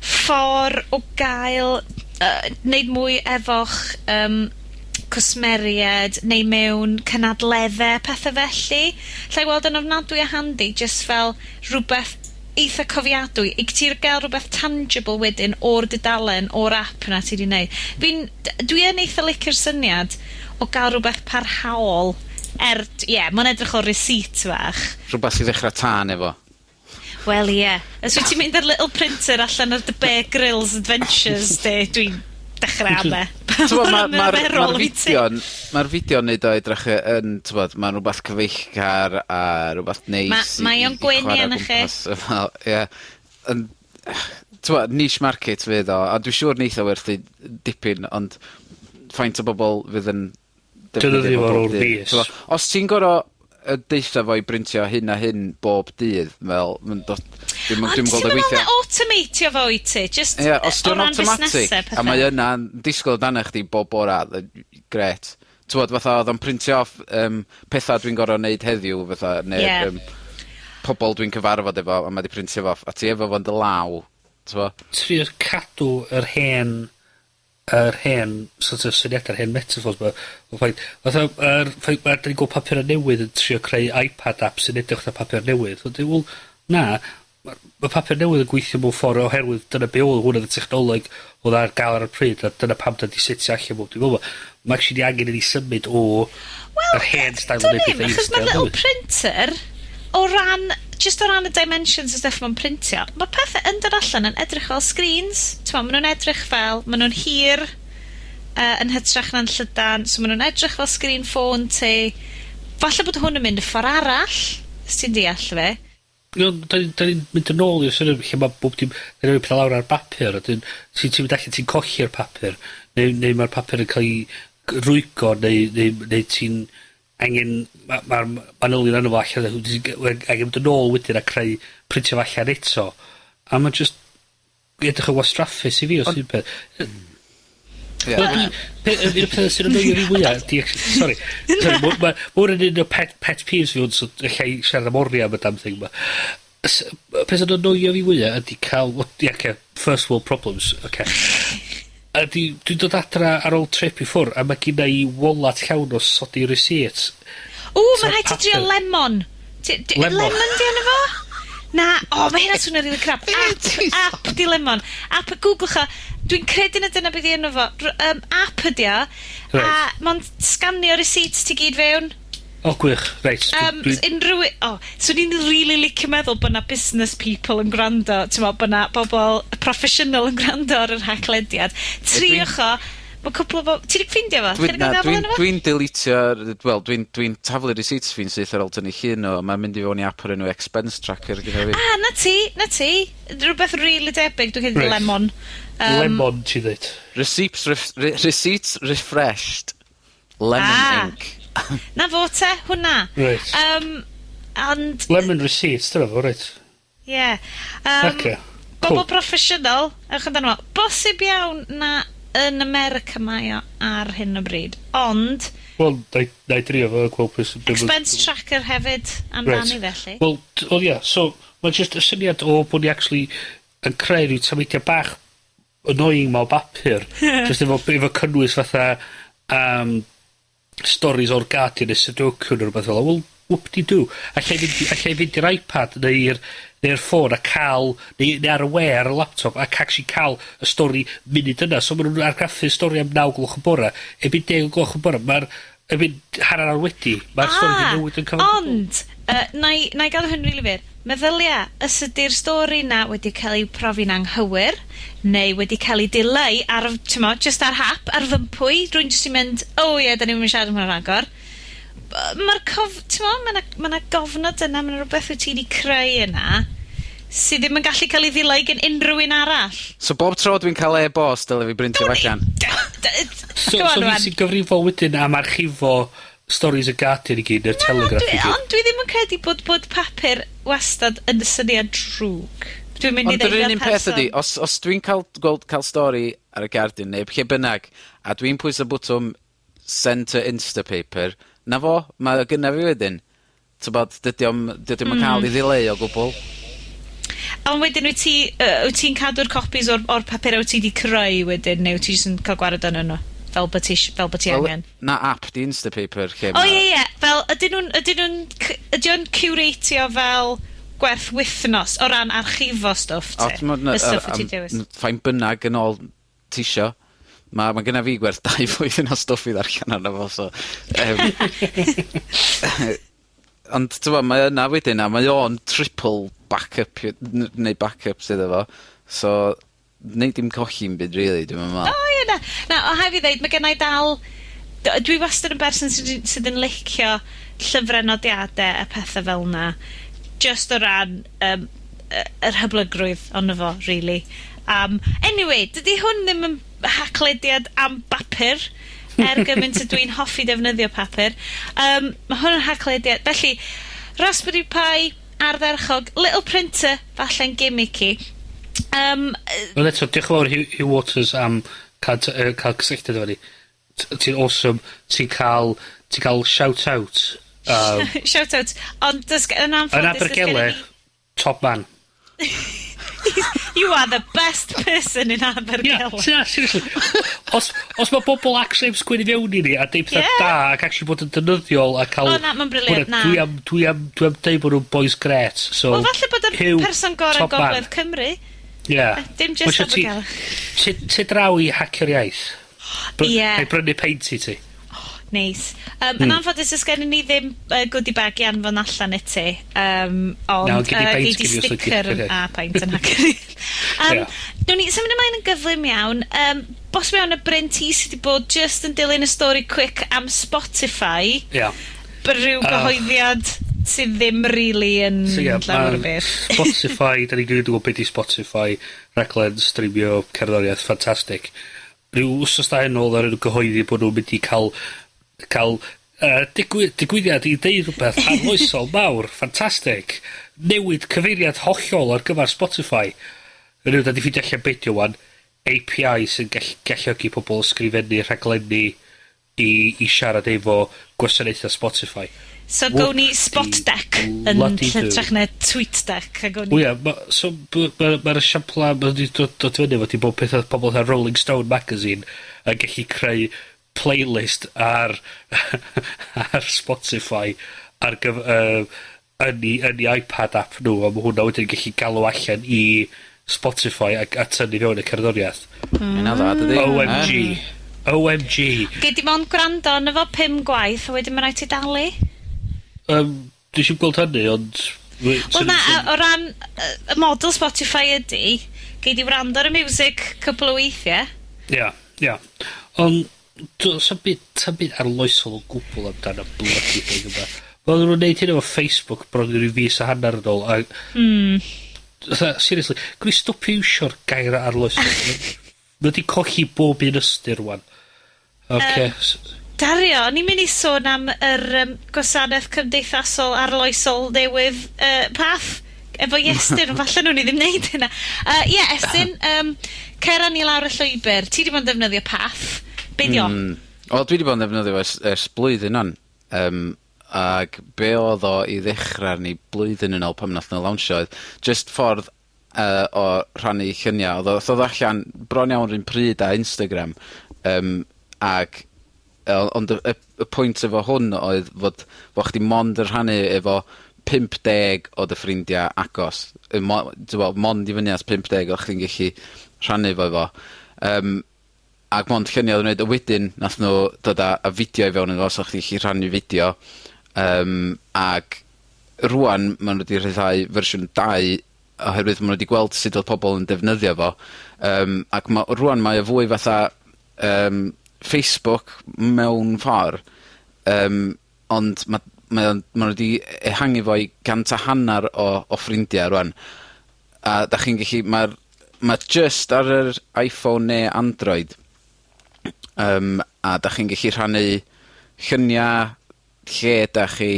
S3: ffordd o gael neud mwy efo'ch cwsmeriaid neu mewn cynadleddau, pethau felly. Llai weld yn ofnadwy o handi, just fel rhywbeth eitha cofiadwy. I ti gael rhywbeth tangible wedyn o'r dudalen, o'r app yna ti 'di neud. Dwi yn eitha licio'r syniad o gael rhywbeth parhaol. Er, ie, yeah, mae'n edrych o receipt fach.
S5: Rhywbeth i ddechrau tân efo.
S3: Wel, ie. Yeah. Os wyt ti'n mynd ar little printer allan ar dy Bear Grylls Adventures, de, dwi'n dechrau am e.
S5: T'mod, ma' ma'r
S3: Ymarferol
S5: ma'r
S3: i ti.
S5: fideo'n ma'r fideo'n neud o edrych yn, t'mod, ma'n rwbath cyfeillgar a rwbath neis
S3: Mae o'n
S5: i
S3: gwenu
S5: chwarae
S3: arnoch chi.
S5: gwmpas efo, ie. Yn, t'mod, niche market fydd o, a dwi'n siŵr neith o werthu dipyn, ond faint o bobol fydd yn
S4: Defnyddio
S5: defnyddio
S4: fo
S5: fo
S4: ar
S5: bob
S4: ôl
S5: dydd?
S4: mis.
S5: T'mo', os ti'n gor'o' deutha fo i brintio hyn a hyn bob dydd, fel, ma'n dod,
S3: Ond
S5: dwi'm
S3: ti'n
S5: gweld o
S3: meddwl
S5: gweithio.
S3: na automatio fo i ti? Just
S5: Ie, os
S3: o
S5: 'di o'n
S3: ran
S5: automatic,
S3: busnesau,
S5: a
S3: pethau.
S5: mae yna'n disgwyl amdana chdi bob bora, grêt. T'mod, fatha odd o'n printio off petha dwi'n gor'o' neud heddiw, fatha, ne' pobol dwi'n cyfarfod efo, a ma' 'di printio fo off, a ti efo fo'n dy law, t'mo'?
S4: Trio cadw yr hen sort of syniadau'r hen metaphors 'ma. O ffaith, fatha, yr ffaith ma' 'dan ni'n gweld papura newydd yn trio creu iPad app sy'n edrych fatha papur newydd. Ond wel, na, ma' papur newydd yn gweithio mewn ffordd oherwydd dyna be oedd hwnna, y technoleg oedd ar gael ar y pryd, a dyna pam da di setio allan bob dim fel 'ma. Mae actually angen i ni symud o
S3: Wel,
S4: yr hen style o
S3: dwn
S4: neud
S3: i'm,
S4: pethau i'r
S3: achos mae'r
S4: style
S3: little
S4: newydd.
S3: printer, o ran, just o ran y dimensions y stuff mae'n printio, mae pethau yn dod allan yn edrych fel screens. T'mo, maen nhw'n edrych fel, maen nhw'n hir yn hytrach na'n llydan, so maen nhw'n edrych fel screen ffôn ti. Falle bod hwn yn mynd y ffordd arall, os ti'n deall fe.
S4: Ie, ond da ni'n mynd yn ôl i'r syniad lle mae bob dim, da ni'n rhoi pethau lawr ar bapur, a dyn, ti'n mynd allan, ti'n colli'r papur, neu mae'r papur yn cael ei rwygo, neu ti'n angen, mae'r manylion arno fo allan, ti'n angen mynd yn ôl wedyn a creu, printio fo allan eto. A mae'n just edrych yn wastraffus i fi os un peth. Wel, un o'r pethau sy'n annoio fi fwyaf, di, sorry, sorry, ma' hwn yn un o pet peeves fi hwn, so alla i siarad am oriau am y damn thing 'ma. Y peth sy'n annoio fi fwyaf ydi cael, well, ie, okay, first world problems, okay. Ydi, dwi'n dod adra ar ôl trip i ffwr, a mae gynna i wallet llawn o sodi receipts.
S3: Ww,
S4: So
S3: mae rhaid ti drio
S4: papur.
S3: Lemon.
S4: Lemon.
S3: Lemon di enw fo? Na, o, mae hynna'n swnio really crap. App, app di Lemon. App, googlwch o. Dwi'n credu na dyna beth i enw fo. App ydi o. A mae'n sganio receipts ti gyd fewn.
S4: O, gwych, reit.
S3: Unrhyw... O, swn i'n really licio meddwl bod na business people yn gwrando, ti'n meddwl, bod na bobl proffesiynol yn gwrando ar yr Haclediad. Triwch o. Mae cwpl o Ti 'di ffindio fo?
S5: Dwi'n
S3: Chi 'di
S5: na,
S3: gael
S5: dwi'n
S3: gafael arno fo?
S5: dwi'n deletio, wel, dwi'n taflu receipts fi'n syth ar ôl tynnu llun o, mae'n mynd i fewn i app o'r enw Expense Tracker gyda fi.
S3: Ah, na ti, na ti. Rhywbeth really debyg, dwi'n credu Lemon.
S4: Lemon, ti ddweud.
S5: Receipts refreshed. Lemon Inc.
S3: Na fo te, hwnna.
S4: Reit.
S3: And,
S4: Lemon receipts, dyna fo, reit.
S3: yeah.
S4: Ocê,
S3: Bobl
S4: cool.
S3: proffesiynol, ewch amdano fo. Bosib iawn na yn America mae o ar hyn o bryd. Ond,
S4: Wel, na i drio fo, gweld pwy sy'n
S3: expense tracker hefyd amdani felly.
S4: Wel, ie, so, mae'n just y syniad o bod ni actually yn creu rhyw tameidia bach annoying ma o bapur, just efo cynnwys fatha stories o'r Guardian neu Sudoku neu rhywbeth fel 'a. Wel, whoop-de-doo. Allai fynd i'r iPad neu ffôn a cael, neu ar y we, ar y laptop, ac actually cael y stori munud yna. So ma' nhw'n argraffu stori am 9 gloch y bora. Erbyn 10 gloch y bora, mae'r Erbyn hanner awr wedi, mae'r stori 'di newid yn cyfan gwbwl.
S3: Ond, nai, nai gadw hyn rili fyr. Meddylia, os ydi'r stori 'na wedi cael ei profi'n anghywir, neu wedi cael ei dileu ar, t'mo', jyst ar hap, ar fympwy, rywun jyst 'di mynd, "O ie, 'dan ni'm yn siarad am hwnna ragor." Ma'r cof, t'mo', ma' 'na gofnod yna, ma' 'na rwbeth wyt ti 'di creu yna, sydd ddim yn gallu cael ei ddileu gen unrhyw un arall.
S5: So bob tro dwi'n cael e-bost dyle fi brintio fo allan?
S4: So,
S3: Go on
S4: so fi
S3: rwan.
S4: sy'n gyfrifol wedyn am archifo stories y Guardian i gyd, neu'r Telegraph i
S3: Dwi,
S4: gyd.
S3: ond dwi ddim yn credu bod papur wastad yn syniad drwg. Dwi'n mynd i
S5: Ond
S3: ddeud
S5: yr
S3: fel
S5: un un peth
S3: person.
S5: ydi, os dwi'n cael gweld cael stori ar y Guardian neu lle bynnag, a dwi'n pwyso bwtwm send to Instapaper, 'na fo, mae o gynna fi wedyn. T'bod, dydy o'm yn cael 'i ddileu o gwbwl.
S3: Ond wedyn wyt ti'n cadw'r copies o'r papurau wyt ti 'di creu wedyn, neu wyt ti jyst yn cael gwared arnyn nhw? Fel bod ti
S5: Wel,
S3: angen?
S5: na app 'di Instapaper lle
S3: O
S5: ma'...
S3: ie. Fel, ydy o'n curatio fel gwerth wythnos o ran archifo stwff
S5: O,
S3: ti?
S5: t'mod na-
S3: Y stwff wyt ti'n
S5: am-
S3: dewis.
S5: Faint bynnag yn ôl tisio. Ma' gynna fi gwerth 2 flwyddyn o stwff i ddarllen arno fo, so ond t'mod mae yna wedyn a mae o'n triple backup neu backups iddo fo. So, nei di'm colli'm byd really, dwi'm yn me'wl.
S3: O ie, na. Na, o rhaid fi ddeud, mae gennai dal... Dwi wastad yn berson sydd yn licio llyfrau nodiadau a pethau fel 'na. Just o ran yr hyblygrwydd ono fo, really. Anyway, dydy hwn ddim yn haclediad am bapur, er gymaint ydw i'n hoffi defnyddio papur. Mae hwn yn haclediad. Felly, Raspberry Pi, ardderchog, little printer, falle'n gimmicky.
S4: Wel eto, diolch yn fawr Hugh Waters am cael cysylltiad efo ni. Ti'n awesome. Ti'n cael shout out.
S3: Shout out. Ond yn anffodus...
S4: Yn
S3: does gen
S4: Abergele, top man.
S3: You are the best person in
S4: Yeah,
S3: Abergele.
S4: seriously. Os mae bobl actually am sgwennu fewn i ni a deud pethau da ac actually bod yn defnyddiol a cael...
S3: O, na, ma'n brilliant,
S4: hwnna,
S3: na.
S4: Dwi am deud bod nhw'n boys gret. So,
S3: Wel, falle bod yr
S4: Hugh,
S3: person gorau
S4: top man.
S3: Gogledd Cymru.
S4: Yeah.
S3: Dim just
S4: Ma' isio
S3: Abergele.
S4: Ti draw i Hacio'r Iaith.
S3: Ie.
S4: Neu brynu peint i ti.
S3: Neis. Yn anffodus, oes gennym ni ddim goodie bag i anfon allan i ti. Ond
S4: Na, gei di peint
S3: gei di
S4: gen i os lici.
S3: sticker a peint yn Hacio'r Iaith. Newn ni symud ymlaen yn gyflym iawn. Bos mewn y Bryn T sydd wedi bod just yn dilyn y stori quick am Spotify.
S4: Ia.
S3: Rhyw gyhoeddiad sydd ddim really yn
S4: So ie,
S3: llawer o
S4: ma'
S3: beth.
S4: Spotify, da ni gyd yn gwybod beth i Spotify, raglen streamio cerddoriaeth ffantastig. Rhyw wsos 2 yn ôl ar nhw gyhoeddi bod nhw'n mynd i cael digwyddiad i deud rhywbeth arloesol mawr, ffantastig. Newid cyfeiriad hollol ar gyfer Spotify. Yn nhw, da di ffeindio allan beth yw wan, API sy'n galluogi pobl ysgrifennu rhaglenni i siarad efo gwasanaethau Spotify.
S3: So gawn ni Spot Deck yn
S4: Bloody do.
S3: hytrach na Tweet Deck. A gawn
S4: O
S3: ni...
S4: ia, so mae'r esiampla ma wedi dod fyny fod i bod pethau pobl fatha Rolling Stone magazine yn gallu creu playlist ar Spotify ar gyf, yn i iPad app nhw, a mae hwnna wedyn gallu galw allan i Spotify a tynnu fewn y cerddoriaeth.
S5: Hynna dda, dydi?
S4: OMG. OMG.
S3: Gei di mond gwrando arno fo pum gwaith, a wedyn mae rhaid ti dalu.
S4: Dwi eisiau gweld hynny, ond...
S3: Wel na, o ran y model Spotify ydy, gei di wrando ar y music cwpl o weithiau.
S4: Ia. Ond, sa'm byd arloesol o gwbl amdano bloody thing yma. Wel, nhw'n neud hyn efo Facebook bron i ryw fis a hanner yn ôl, a... Fatha, seriously, gwni stopio iwsio'r gair arloesol. Mae wedi colli bob un ystyr wan. Oce.
S3: Dario, o'n i'n mynd i sôn am yr gwasanaeth cymdeithasol arloesol newydd Path efo Iestyn, ond falle nhw'n i ddim wneud hynna. Ie, yeah, Estyn, cer â ni lawr y llwybr. Ti 'di bod yn defnyddio Path. Be 'di o?
S5: Wel, dwi 'di bod yn defnyddio fo ers blwyddyn wan. Ag be oedd o i ddechrau arni blwyddyn yn ôl pan nath nhw lawnsio oedd just ffordd o rhannu lluniau. Oedd o ddoth allan bron iawn yr un pryd â Instagram. Ag ond y pwynt efo hwn oedd fod chdi mond yn rhannu efo 50 o dy ffrindiau agos. T'mo', mond i fyny at 50 o'ch chdi'n gallu rhannu fo efo. Ag mond llunia odd yn neud, a wedyn nath nw dod â a fideo i fewn iddo fo so chdi gellu rhannu fideo, yym ag rŵan ma' nw 'di rhyddhau fersiwn dau oherwydd ma' nw 'di gweld sut odd pobol yn defnyddio fo, yym ac ma', rŵan mae o fwy fatha yym Facebook mewn ffor, yym ond ma' mae o'n, ma' nw 'di ehangu fo i gant a hannar o ffrindia rŵan, a 'dach chi'n gellu, ma'r, ma' jyst ar yr Iphone ne' Android, yym a 'dach chi'n gellu rhannu llunia, lle 'dach chi,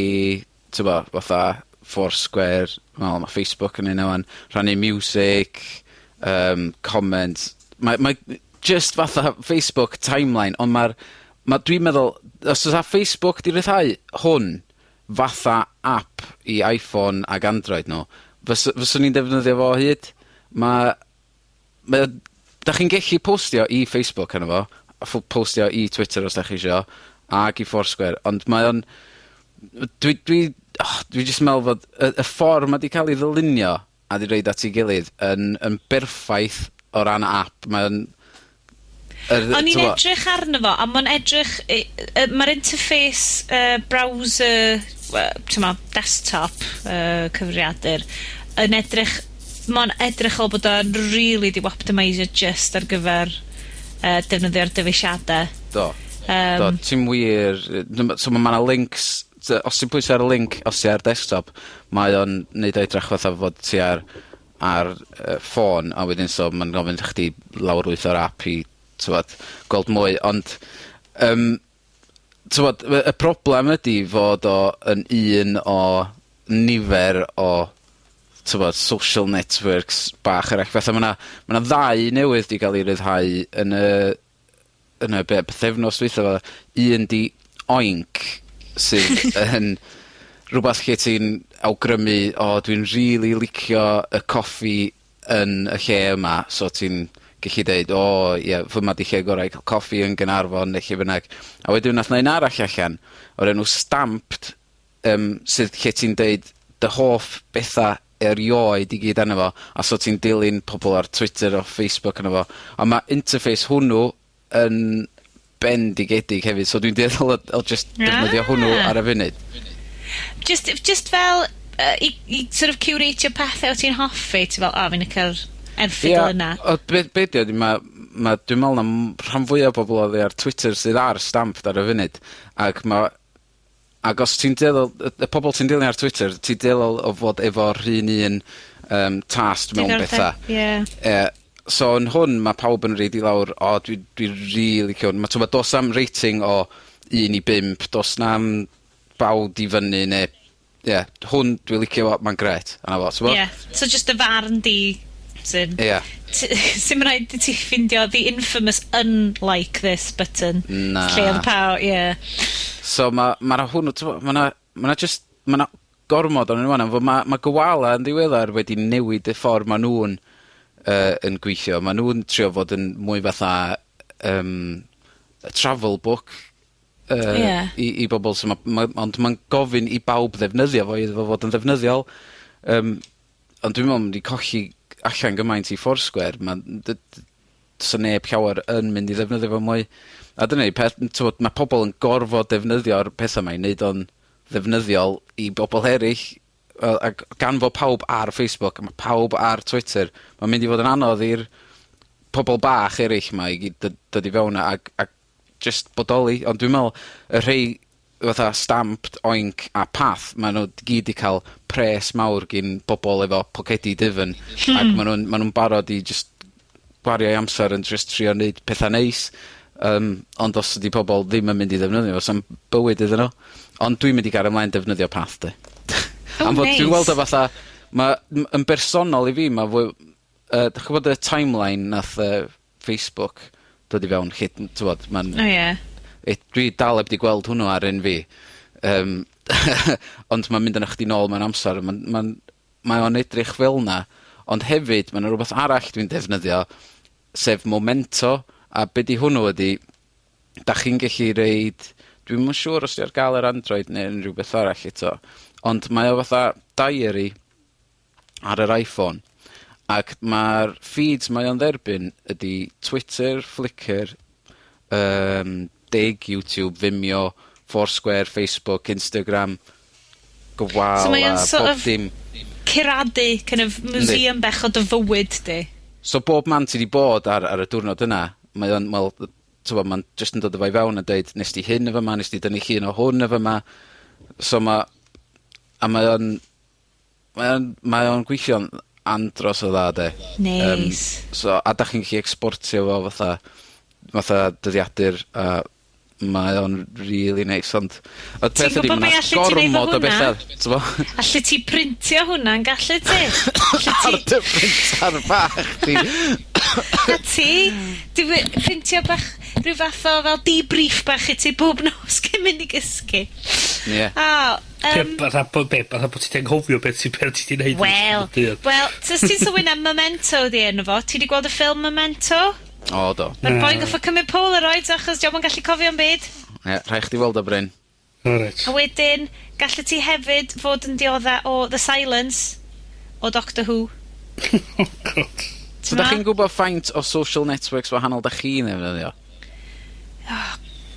S5: t'bo' fatha Foursquare, wel ma' Facebook yn neud 'wan, rhannu miwsig, yym comments, mae mae jyst fatha Facebook timeline, ond ma'r, ma' dwi'n meddwl, os o's 'a Facebook 'di ryddhau hwn fatha ap i Iphone ag Android nw, fyswn i'n defnyddio fo o hyd. Ma' mae o, 'dach chi'n gellu postio i Facebook arno fo, a postio i Twitter os 'dach chi isio, ag i Foursquare, ond mae o'n, dwi dwi oh, dwi jyst yn me'wl fod y ffor ma' 'di ca'l 'i ddylunio a 'di roid at 'i gilydd yn yn berffaith o ran ap. Mae o'n
S3: yr, O'n i'n t'mo'... edrych arno fo, a ma'n edrych, ma'r interface browser, wel, t'mo', desktop, cyfrifiadur, yn edrych, ma'n edrych fel bod o'n really 'di optimisio just ar gyfer defnyddio'r dyfeisiade.
S5: Do. Do, ti'n wir, so ma' 'na links, os ti'n pwyso ar y link, os ti ar desktop, mae o'n neud o edrach fatha fod ti ar ffôn, a wedyn so ma'n gofyn i chdi lawrlwytho'r ap i, t'mod, gweld mwy, ond yym t'mod, y problem ydi fod o yn un o nifer o, t'mod, social networks bach eraill. Fatha ma' 'na ddau newydd 'di ga'l 'u ryddhau yn y be' pythefnos dwytha 'ma. Un 'di Oink, sydd yn rwbath lle ti'n awgrymu, o dwi'n rili licio y coffi yn y lle yma, so ti'n gellu deud, o ie, fyma 'di lle gorau i ca'l coffi yn Gaernarfon neu lle bynnag. A wedyn nath 'na un arall allan o'r enw Stamped, sydd lle ti'n deud dy hoff betha erioed i gyd arno fo, a so ti'n dilyn pobol ar Twitter o Facebook arno fo, a ma' interface hwnnw yn bendigedig hefyd, so dwi'n dueddol o jyst defnyddio hwnnw ar y funud.
S3: Just fel i sort of curatio pethau o ti'n hoffi, ti fel, o, fi'n licio'r erthygl yna.
S5: O, be' 'di o 'di ma' ma' dwi'n me'wl na rhan fwya o bobol oddi ar Twitter sydd ar Stamped ar y funud, ac ma' ag os ti'n dueddol, y pobol ti'n dilyn ar Twitter, ti'n dueddol o fod efo'r un taste mewn betha.
S3: Ie.
S5: So yn hwn ma' pawb yn roid i lawr, o dwi rili licio hwn. Ma' t'mod do's 'am rating o un i bump, do's na'm bawd i fyny ne' ie, hwn dwi licio fo, ma'n grêt. A 'na fo, t'mo'?
S3: Ie, so just y farn di sy'n...
S5: Ie.
S3: Sy'm raid i ti ffindio the infamous unlike this button.
S5: Na.
S3: Lle oedd pawb, ie.
S5: So ma' 'na hwnnw, t'mo', ma' 'na just, ma' 'na gormod ohonyn nw ŵan am fod ma' Gowala yn ddiweddar wedi newid y ffor ma' nw'n yn gweithio. Ma' nw'n trio fod yn mwy fatha travel book i bobol, so ma' ond ma'n gofyn i bawb ddefnyddio fo iddo fo fod yn ddefnyddiol. Ond dwi'n me'wl mynd i colli allan gymaint i Foursquare. Ma'n 'sa neb llawer yn mynd i ddefnyddio fo mwy. A dyna 'di peth, t'mod, ma' pobol yn gorfod defnyddio'r petha 'ma i neud o'n ddefnyddiol i bobol eryll. Wel, ag gan fo pawb ar Facebook, a ma' pawb ar Twitter, ma'n mynd i fod yn anodd i'r pobol bach eryll 'ma i gyd dod i fewn ag just bodoli. Ond dwi'n me'wl y rhei fatha Stamped, Oink a Path, ma' nw gyd 'di ca'l pres mawr gin bobol efo pocedi dyfn, ac ma' nw'n barod i jyst gwario 'u amser yn jyst trio neud petha neis. Ond os ydi pobol ddim yn mynd i ddefnyddio fo, sa'm bywyd iddyn nw. Ond dwi'n mynd i gario ymlaen defnyddio Path 'de.
S3: Oh,
S5: Am fod
S3: neis.
S5: dwi'n weld o fatha, ma' yn bersonol i fi, ma' fwy, dych ch'mod y timeline nath Facebook dod i fewn, lle, t'mod, ma'n...
S3: O, ie.
S5: Dwi dal 'eb 'di gweld hwnnw ar un fi. Ond ma'n mynd â chdi nôl mewn amser, mae o'n edrych fel 'na, ond hefyd ma' 'na rwbeth arall dwi'n defnyddio, sef Momento, a be' 'di hwnnw ydi, dach chi'n gellu roid, dwi'm yn siŵr os 'di ar ga'l ar Android neu unrhyw beth arall eto, ond mae o fatha diary ar yr iPhone, ac ma'r feeds mae o'n dderbyn ydi Twitter, Flickr, Digg, YouTube, Vimeo, Foursquare, Facebook, Instagram, Gowalla,
S3: So mae o'n sort
S5: bob
S3: of
S5: dim.
S3: Curadu kind of museum bech o dy fywyd di.
S5: So bob man ti 'di bod ar y diwrnod yna, mae o'n, wel, t'mod, ma'n jyst yn dod â fo i fewn a deud nes di hyn yn fyma, nes di dynnu llun o hwn yn fyma. So ma', a mae o'n gweithio'n andros o dda 'de.
S3: Neis.
S5: So, a 'dach chi'n gallu exportio fo fatha dyddiadur a mae o'n really neis, ond y
S3: Ti'n
S5: peth ydi
S3: gwbod
S5: ma'
S3: be'
S5: 'na
S3: allet ti neud efo
S5: gormod o
S3: hwnna?
S5: betha, t'mo'?
S3: Allet ti printio hwnna yn gallu ti?
S5: Ar
S3: Allet ti,
S5: dy printar bach di.
S3: Na ti, printio bach, rhyw fath o fel debrief bach i ti bob nos cyn mynd i gysgu.
S5: Ie.
S3: O,
S4: Fatha bod ti'n anghofio beth ti 'di neud yn
S3: Wel,
S4: ystod y dydd.
S3: wel, tys ti'n sylwi na Memento di enw fo? Ti 'di gweld y ffilm Memento?
S5: O, do.
S3: Mae'r boi'n goffo cymryd Polaroids achos dio'm yn gallu cofio'm byd.
S5: Ie, rhaid chdi weld o, Bryn.
S4: Alright.
S3: A wedyn, gallet ti hefyd fod yn diodda o The Silence o Doctor Who.
S4: Oh, God.
S5: So da chi'n gwybod faint o social networks wahanol da chi'n ddefnyddio?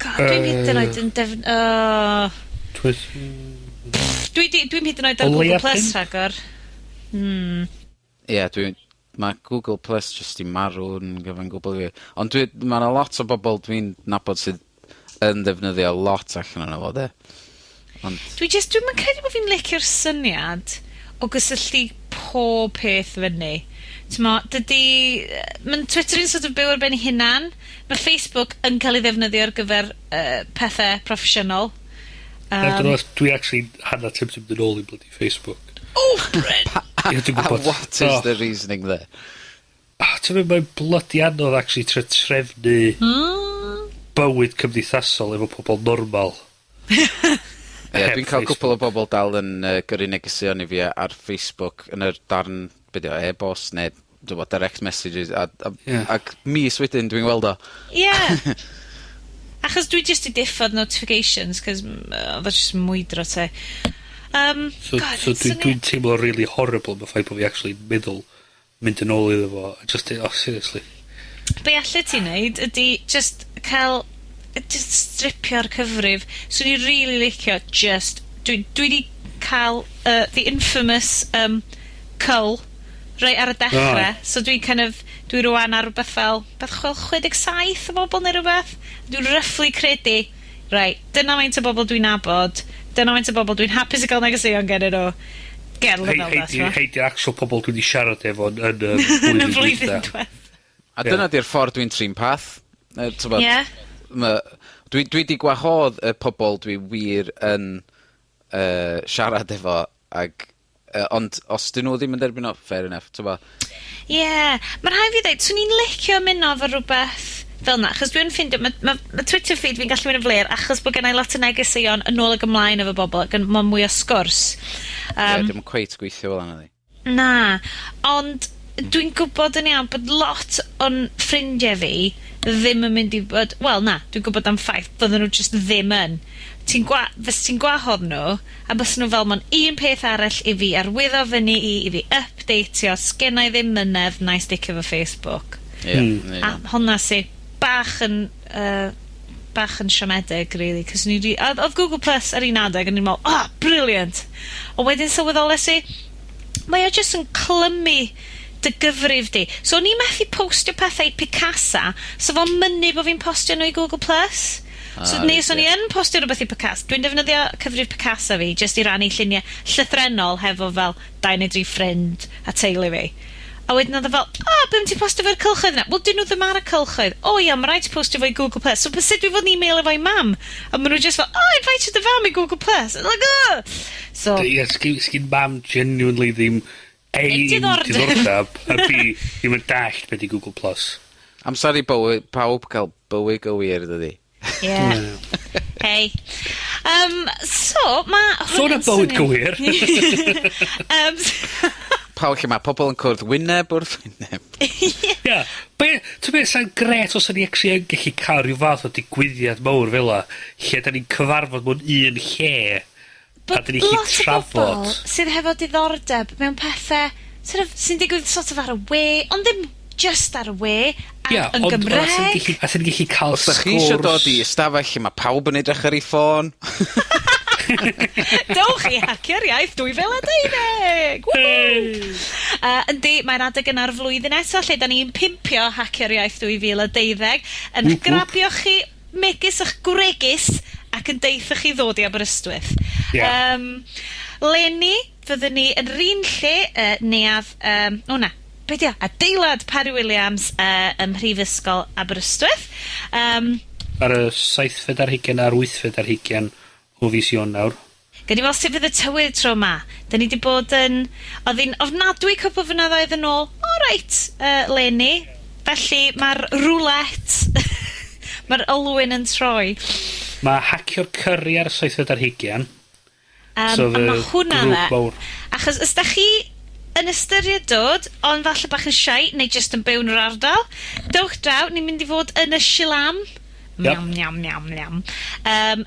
S3: God, dwi'n hyd yn oed yn Dwi'n hyd yn oed ar
S4: O
S3: Google
S4: leia
S3: Plus
S4: pump.
S3: rhagor.
S5: Ie, yeah. Mae Google Plus jyst i marw yn gyfan gwbl i fi. Ond ma' 'na lot o bobl dwi'n nabod sydd yn defnyddio lot allan ono fo, de. Ond,
S3: Dwi'n yn credu bod fi'n licio'r syniad o gysylltu pob peth fyny. T'mo', dydy... Mae'n Twitter yn sort of byw ar ben ei hunan. Mae Facebook yn cael ei ddefnyddio ar gyfer pethau proffesiynol.
S4: Dwi actually hanner tempted mynd yn ôl i bloody Facebook.
S3: Oh, Bryn!
S4: Ie, dwi'n
S5: a
S4: gwbod.
S5: what is
S4: Oh.
S5: the reasoning there?
S4: Ah, ti'n meddwl, mae'n bloody anodd actually trio trefnu bywyd cymdeithasol efo pobl normal.
S5: Ie,
S4: Heb
S5: dwi'n cael
S4: Facebook.
S5: cwpl o bobl dal yn gyrru negeseuon i fi ar Facebook yn yr darn, be' 'di o, e-bost neu dwi'n gwbod, direct messages a ac mis wedyn dwi'n weld o.
S3: Ie. Achos dwi just i diffodd notifications, cos oedd o just mwydro te.
S4: So,
S3: God,
S4: so dwi'n teimlo really horrible am y ffaith bod fi actually meddwl mynd yn ôl iddo fo. Just, oh, seriously.
S3: Be allet ti wneud ydy just cael, just stripio'r cyfrif. So ni really licio just, dwi di cael the infamous cull right ar y dechrau.
S4: Ah.
S3: So dwi'n kind of, dwi rwan ar rhywbeth fel, beth chwel, 67 o bobl neu rhywbeth. Dwi'n roughly credu, right, dyna faint o bobl dwi'n nabod, dyna faint o bobl dwi'n hapus i gael negeseuon gen nhw. Gerl
S4: Hei,
S3: fel
S4: hei,
S3: na,
S4: di, hei, di'r actual pobl dwi wedi siarad efo yn y
S3: yn y
S4: flwyddyn
S3: flwyddyn
S4: dwytha.
S3: diwethaf.
S5: A dyna 'di'r ffordd dwi'n trin path. T'mod, dwi 'di gwahodd y pobol dwi wir yn siarad efo ag ond os 'dyn nhw ddim yn derbyn o, fair enough, t'mo'.
S3: Ie, yeah. Mae'n rhaid fi dweud, swn i'n licio ymuno efo rhywbeth fel 'na, achos dwi'n ffindio, mae ma Twitter feed fi'n gallu mynd yn fler, achos bod gennai lot o negeseuon yn ôl ag ymlaen efo bobl, ac yn ma' mwy o sgwrs.
S5: Ie, dim yn cweit gweithio fel yna, di.
S3: Na, ond dwi'n gwybod yn iawn bod lot o'n ffrindiau fi ddim yn mynd i bod, wel na, dwi'n gwybod am ffaith, bydden nhw just ddim yn. Fys ti'n gwahodd nhw, a bys nhw fel, ma'n un peth arall i fi arwyddo fyny i fi updateio, sgennai ddim mynedd, na i sticio efo Facebook.
S5: Ie.
S3: A hwnna sy bach yn siomedig, really, cos ni di, oedd Google Plus ar un adeg, yn i'n meddwl, "Oh, brilliant!" Ond wedyn sylweddolais i, mae o jyst yn clymu dy gyfrif di. So o'n i methu postio pethau i Picasa, so fo'n mynnu bod fi'n postio nhw i Google Plus. So,
S5: Ah,
S3: neu
S5: reit,
S3: os o'n i
S5: ie.
S3: yn postio rhywbeth i Picasa, dwi'n defnyddio cyfrif Picasa fi jyst i rannu lluniau llythrennol hefo fel dau neu dri ffrind a teulu fi. A wedyn oedd o fel, "O, oh, beth ti'n postio fo'r cylchoedd yna?" Wel, dyn nhw ddim ar y cylchoedd. O ia, mae rhaid ti postio fo i Google Plus. So, sut dwi fod yn e-mail efo'i mam? A maen nhw just fel, "Oh, invite dy fam i Google Plus." Like, oh! So,
S4: Ie, sgin mam genuinely ddim A,
S3: Ddim diddordeb.
S4: diddordeb, a B, ddim yn dallt beth i Google Plus.
S5: Amser i bywyd, pawb cael bywyd gywir, dydi.
S3: Yeah. Hey. So, mae
S4: Sôn am bywyd gywir.
S5: Pawb lle mae pobl yn cwrdd wyneb wrth wyneb.
S4: Ie. Be, ti'n beth, sa'n gret os o'n ni actually yn gallu cael rhyw fath o digwyddiad mawr fel 'a, lle da ni'n cyfarfod mewn un lle, a
S3: Bod
S4: da ni'n gallu
S3: lot o
S4: trafod.
S3: bobl sydd hefo diddordeb mewn pethau sort of, sy'n digwydd sort of ar y we, ond ddim just ar y we,
S4: Ia,
S3: Yn
S4: ond... Ond
S3: Gymreg.
S4: a sy'n gallu cael
S5: Os 'dach chi isio dod i ystafell lle ma' pawb yn edrych ar 'i ffôn.
S3: Dowch i Hacio'r Iaith 2012! Woohoo! Yndi, mae'r adeg yna'r flwyddyn eto lle 'dan ni'n pimpio Hacio'r Iaith 2012 yn
S4: Whoop whoop.
S3: grabio chi megis 'ych gwregys ac yn deutha chi ddod i Aberystwyth.
S4: Ie.
S3: Leni, fyddwn ni yn yr un lle, neuadd, yym, o na, be' 'di o? Adeilad Parry Williams, ym Mhrifysgol Aberystwyth. Yym.
S4: Ar y seithfed ar hugen a'r wythfed ar hugen o fis Ionawr.
S3: Gawn ni weld sut fydd y tywydd tro 'ma. 'Dyn ni 'di bod yn... Odd hi'n ofnadwy cwpl o flynyddoedd yn ôl. O reit, leni. Felly ma'r roulette, ma'r olwyn yn troi.
S4: Mae Hacio'r Curry ar y seithfed ar hugen.
S3: Um,
S4: So
S3: a ma'
S4: fydd
S3: hwnna
S4: grŵp
S3: dde.
S4: mawr.
S3: Achos os 'dach chi yn ystyried dod, ond falle bach yn shy, neu jyst yn byw yn yr ardal, dowch draw, ni'n mynd i fod yn y Shilam.
S4: Yep.
S3: Miam, miam, miam, miam.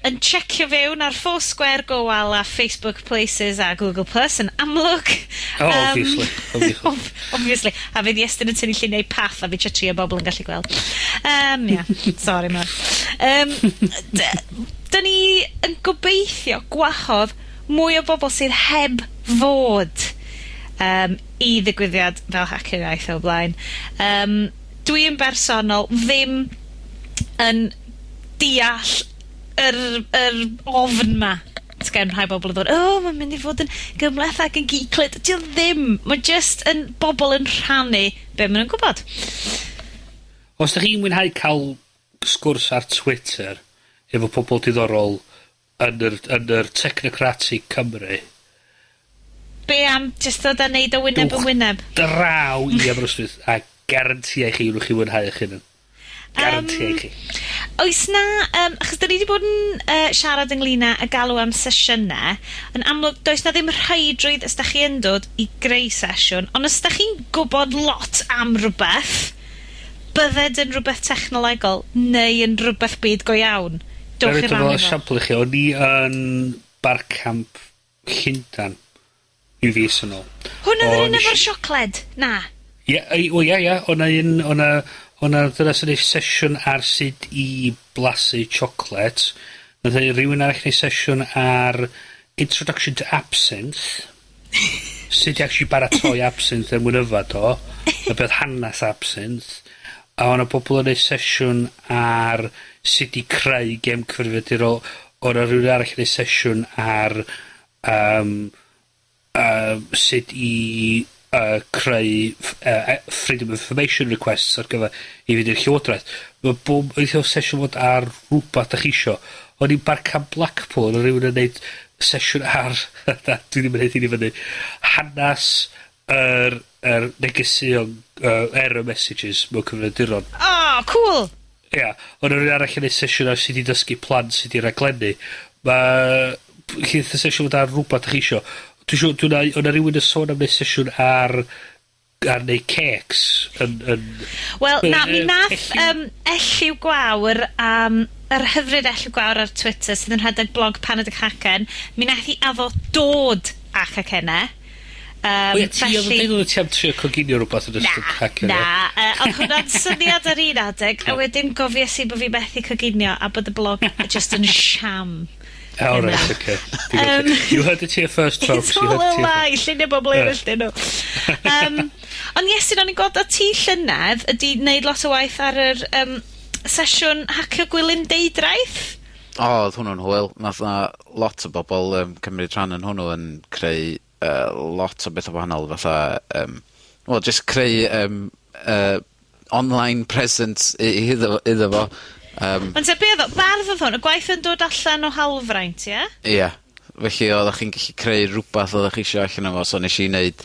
S3: Yn checio fewn ar Foursquare, Gowal a Facebook Places a Google Plus yn amlwg.
S4: Oh, obviously, obviously.
S3: Obviously. A fydd Iestyn yn tynnu lluniau paff a fi trio trio bobl yn gallu gweld. Yeah, sorry man. 'Dyn ni yn gobeithio gwahodd mwy o bobl sydd heb fod yym i ddigwyddiad fel Hacio'r Iaith o blaen. Dwi yn bersonol ddim yn deall yr yr ofn 'ma sgen rhai bobl yn ddod, o, mae'n mynd i fod yn gymhleth ac yn geeklyd. 'Di o ddim. Mae jyst yn bobl yn rhannu be' ma' nw'n gwbod.
S4: Os 'dach chi'n mwynhau ca'l sgwrs ar Twitter efo pobol diddorol yn yr yn yr technocratic Cymru.
S3: Be am jyst ddod a neud o wyneb yn wyneb?
S4: Draw i Aberystwyth a garantia i chi newch chi fwynhau 'ych hunan. Garantia i chi.
S3: Oes 'na, yym, achos 'dan ni 'di bod yn siarad ynglyn â y galw am sesiyne, yn amlwg does 'na ddim rhaidrwydd os 'dach chi yn dod i greu sesiwn, ond os 'dach chi'n gwbod lot am rwbeth, bydded yn rwbeth technolegol neu yn rwbeth byd go iawn, dowch i
S4: Nai roid o
S3: rannu
S4: fel
S3: fo.
S4: esiampl i chi, o'n i yn Barcamp Llundan ryw fis yn ôl.
S3: Hwn oedd yr
S4: O'n
S3: un
S4: ish-
S3: efo'r siocled? Na.
S4: Ie, ei, o ia ia, o' 'na un, o' 'na, o' 'na ddynas yn neud sesiwn ar sut i blasu chocolate. Nath e rywun arall neud sesiwn ar introduction to absinthe. Sut i actually baratoi absinthe er mwyn yfad o, a be' odd hanas absinthe. A o' 'na bobol yn neud sesiwn ar sut i creu gem cyfrifiadurol. O' 'na rywun arall yn neud sesiwn ar yym sut i creu freedom of information requests ar gyfer i fynd i'r llywodraeth. Ma' bob, eitha o sesiwn fod ar rwbath 'dach chi isio. O'n i'n Barcamp Blackpool o' rywun yn neud sesiwn ar na, dwi ddim yn neud hyn i fyny, hanas yr yr negeseuon error messages mewn cyfrifiaduron.
S3: Oh, cool!
S4: Ia, o' 'na rywun arall yn neud sesiwn ar sut i dysgu plant sut i raglennu. Ma' llwyth o sesiwn fod ar rwbath 'dach chi isio. Dwi siŵr dwi 'na o' 'na rywun yn sôn am neud sesiwn ar ar neud cêcs yn yn...
S3: Wel, na, mi nath
S4: Elliw?
S3: Elliw Gwawr, yr hyfryd Elliw Gwawr ar Twitter sydd yn rhedeg blog Paned y Cacen, mi nath hi addo dod â chacenne.
S4: O ie, ti oedd yn
S3: felly-
S4: deud oeddet ti am trio coginio rwbath yn ystod hacio,
S3: Na, oedd hwnna'n syniad ar un adeg, a wedyn gofies i bo' fi methu coginio a bod y blog just yn sham.
S4: Oh, right, okay. You heard it here first, folks.
S3: It's
S4: You
S3: all
S4: heard
S3: a
S4: it here
S3: lie, lluniau bobl
S4: Ie.
S3: eraill dyn nhw. Ond Iestyn, o'n i'n gweld o ti llynedd ydi wneud lot o waith ar yr sesiwn hacio Gwilym Deudraeth.
S5: O, odd hwnnw'n hwyl. Nath 'na lot o bobol cymryd rhan yn hwnnw yn creu lot o betha wahanol fatha yym, wel jyst creu yym online presence i iddo iddo fo.
S3: Ond te be' odd o? Bardd odd hwn, y gwaith yn dod allan o hawlfraint, ie?
S5: Ie. Felly oddach chi'n gallu creu rwbath oddach chi isio allan o fo, so nesh i neud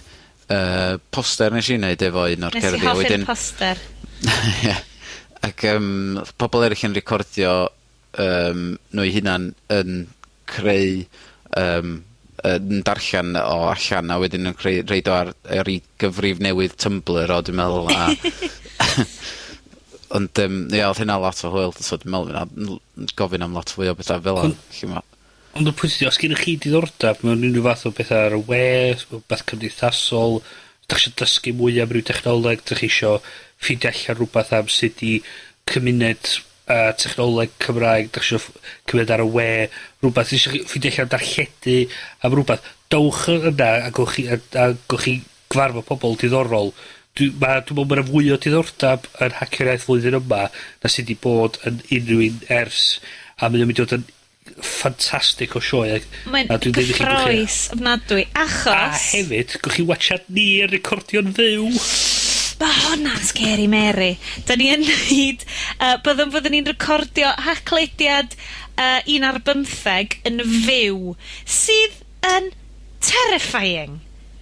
S5: poster nesh i neud efo un o'r
S3: Nes i
S5: cerddi a
S3: hoffi'r
S5: wedyn
S3: poster.
S5: Ie. Ac odd pobol eryll yn recordio nhw 'u hunan yn creu yym yn darllen o allan a wedyn yn creu rhoid o ar 'i gyfrif newydd Tumblr o dwi'n meddwl a ond yym ie odd hynna lot o hwyl, so dwi'n meddwl fy' 'na gofyn am lot fwy o betha fel 'a. Felly ma'
S4: Ond y pwynt ydi, os gennych chi diddordeb mewn unrhyw fath o beth ar y we, rwbeth cymdeithasol, os 'dach chi isio dysgu mwy am ryw technoleg, 'dach chi isio ffeindio allan rwbath am sut i cymuned technoleg Cymraeg, 'dach chi isio cymuned ar y we, rwbath isio chi ffeindio allan darlledu am rwbath, dowch yna a gowch chi a gowch chi gyfarfod pobol diddorol. Dwi ma' dwi me'wl ma' 'na fwy o diddordab yn Hacio'r Iaith flwyddyn yma na sy 'di bod yn unryw un ers, a mae o'n mynd i fod yn ffantastig o sioe ag...
S3: Mae'n
S4: a dwi'n deud i chi gewch chi...
S3: gyffrous ofnadwy, achos...
S4: A hefyd, gewch chi watsiad ni yn recordio'n fyw.
S3: Ma' honna'n scary Mary. 'Dan ni yn neud byddwn fyddwn ni'n recordio Haclediad un ar bymtheg yn fyw, sydd yn terrifying.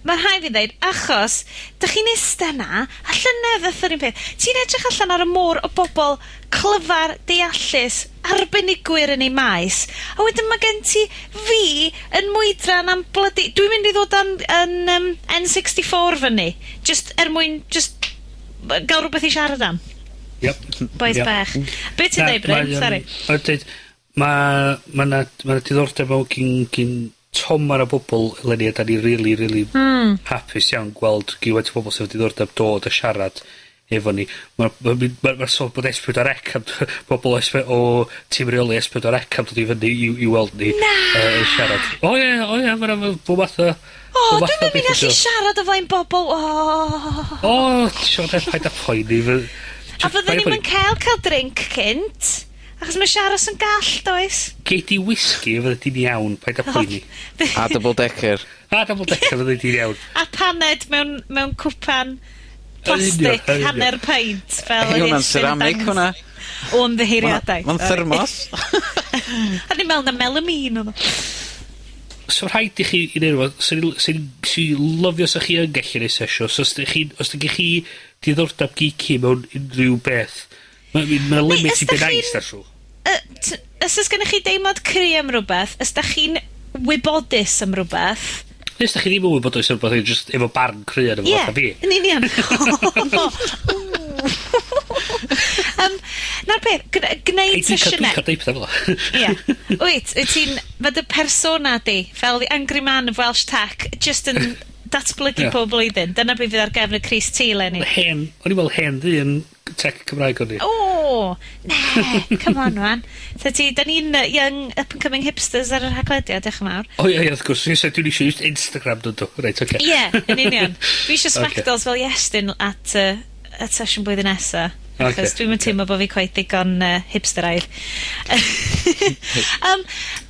S3: Ma' rhai' fi ddeud, achos 'dych chi'n iste 'na, a llynedd ddoth yr un peth, ti'n edrych allan ar y môr o bobol clyfar, deallus, arbenigwyr yn eu maes, a wedyn ma' gen ti fi yn mwydran am blydi... Dwi'n mynd i ddod â'n 'yn yym N64 fyny, jyst er mwyn jyst gael rhywbeth i siarad am.
S4: Yep.
S3: Bois
S4: Yep.
S3: bach. Be' ti'n
S4: Na,
S3: ddeud Bryn?
S4: mae yym,
S3: Sori.
S4: Mae'n deud, ma' ma' 'na ma' 'na diddordeb mawr gin toman o bobol eleni a 'dan ni rili rili... Hmm. ...hapus iawn gweld gymaint o bobol sy efo diddordeb dod a siarad efo ni. Ma' ma' mynd ma' ma' sôn bod Es Pedwar Ec am bobol Es Pe- o tîm reoli Es Pedwar Ec am dod i fyny i i weld ni...
S3: Na!
S4: ...yn siarad. O ie o ie ma' 'na bob math o...
S3: O,
S4: bob math
S3: dwi'm yn mynd
S4: o bethe
S3: allu
S4: do.
S3: siarad o flaen bobol. O!
S4: O, t'od paid â poeni fy-...
S3: A fydden ni'm yn cael drink cynt, achos mae Siaros yn gall, does?
S4: Gei di whisky a fyddi di'n iawn, paid â poeni.
S5: A double decker.
S4: A double decker fyddi di'n iawn.
S3: A paned mewn cwpan
S4: Yn union,
S3: plastic
S4: yn union.
S3: hanner peint fel
S5: Hei,
S3: yr
S5: hwnna'n
S3: Iestyn yn
S5: ceramic,
S3: dangos.
S5: hwnna.
S3: O, ymddiheuriadau.
S5: Ma'n
S3: Sori.
S5: thermos.
S3: O'n i'n meddwl na melamine odd o.
S4: So rhaid i chi i neud rwbeth, swn i swn i swn i lyfio 'sa chi yn gallu neud sesiwn. So os 'dych chi os 'dych chi diddordab geeky mewn unrhyw beth, ma' ma' 'na limit
S3: os
S4: i be'
S3: dach
S4: nice
S3: chi'n-
S4: na trw.
S3: Os o's gennych chi deimlad cry am rwbeth, os 'dach chi'n wybodus am rwbeth...
S4: Neu os 'dach chi ddim yn wybodus am rwbeth, jyst efo barn cry arno fo
S3: Ie,
S4: fatha fi.
S3: yn union. 'Na'r peth, gneud
S4: Ei, dwi'n ca'l
S3: sesiyne.
S4: dwi'n ca'l deud petha fel 'a.
S3: Ie. Wyt, wyt ti'n, ma' dy persona di, fel the angry man of Welsh Tech, just yn datblygu
S4: Ie.
S3: pob blwyddyn. Dyna be' fydd ar gefn y crys T leni.
S4: Hen, o'n i fel hen ddyn tech Cymraeg o'n i.
S3: O, ne, come on man. So ti, da ni'n young up and coming hipsters ar yr Haclediad, diolch yn fawr.
S4: O ie, ie, wrth gwrs. Dwi'n dwi'n eisiau just Instagram dod o. Reit, oce.
S3: Ie, yn union. Dwi eisiau
S4: Ocê.
S3: sbectols fel Iestyn at sesiwn blwyddyn nesa. Achos
S4: Ocê,
S3: dwi'm yn teimlo bo' fi cweit ddigon hipsteraidd.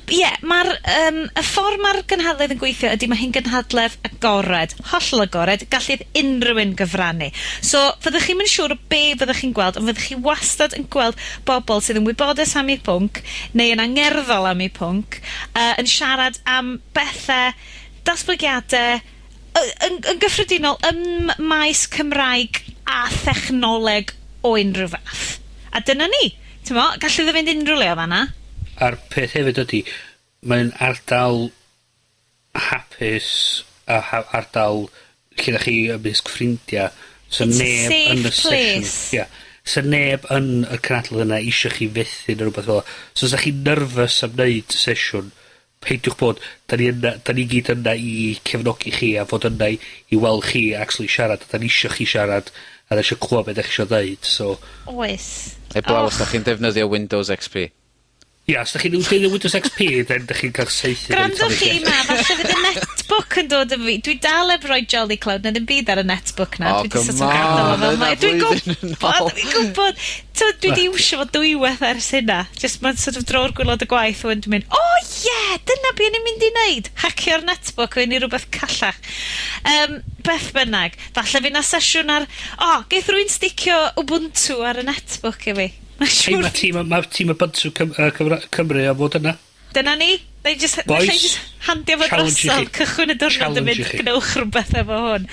S3: Ie, ma'r yym, y ffordd ma'r gynhadledd yn gweithio ydy ma' hi'n gynhadledd agored, hollol agored, gallith unrhyw un gyfrannu. So, fyddwch chi'm yn siŵr o be fyddwch chi'n gweld, ond fyddwch chi wastad yn gweld bobl sydd yn wybodus am eu pwnc, neu yn angerddol am eu pwnc, yn siarad am bethe, datblygiade, yn gyffredinol ym maes Cymraeg a thechnoleg o unrhyw fath. A dyna ni. T'mo', gallu ddo fynd unrhyw le o fanna.
S4: A'r peth hefyd ydy, mae'n ardal hapus a ardal lle 'dach chi ymysg ffrindia. So
S3: It's a
S4: neb yn y
S3: safe
S4: sesiwn.
S3: place.
S4: Ie. So neb yn y cynadledd yna isio chi fethu neu rwbeth fel 'a. So os 'dach chi'n nervous am neud sesiwn, peidiwch bod, 'dan ni yna, 'dan ni gyd yna i cefnogi chi a fod yna i weld chi actually siarad. A 'dan ni isio chi siarad a 'dan isio clywed be' 'dach chi isio ddeud, so...
S3: Oes.
S5: Heblaw
S3: Och.
S5: os 'dach chi'n defnyddio Windows XP.
S4: Ia, os 'dach chi'n defnyddio Windows XP, then 'dach chi'n cael saethu.
S3: Gwrandwch chi ma, falle fydd y netbook yn dod yn fi. Dwi dal heb roi Jolly Cloud na ddim byd ar y netbook na.
S5: Oh,
S3: Dwi 'di sort of
S5: come
S3: gadael o
S5: on,
S3: fel
S5: yna
S3: mae. Dwi'n
S5: blwyddyn yn
S3: gwybod,
S5: ôl.
S3: dwi'n gwybod. T'od, dwi 'di iwsio fo dwywaith ers hynna. Just mae'n sort of dro'r gwaelod y gwaith ŵan dwi'n mynd, o ie, dyna be o'n i'n mynd i neud. Hacio'r netbook fewn i rhywbeth callach. Beth bynnag, falle fydd 'na sesiwn ar, o, geith rywun sticio Ubuntu ar y netbook i fi. Mae'n
S4: Hei,
S3: siŵr.
S4: ma tîm Ubuntu Cymru am fod yna.
S3: Dyna ni. Na i just,
S4: Boys,
S3: na i just handio fo
S4: challenge i
S3: drosodd,
S4: chi.
S3: cychwyn y diwrnod yn
S4: Challenge
S3: mynd,
S4: i chi.
S3: gnewch rhywbeth efo hwn.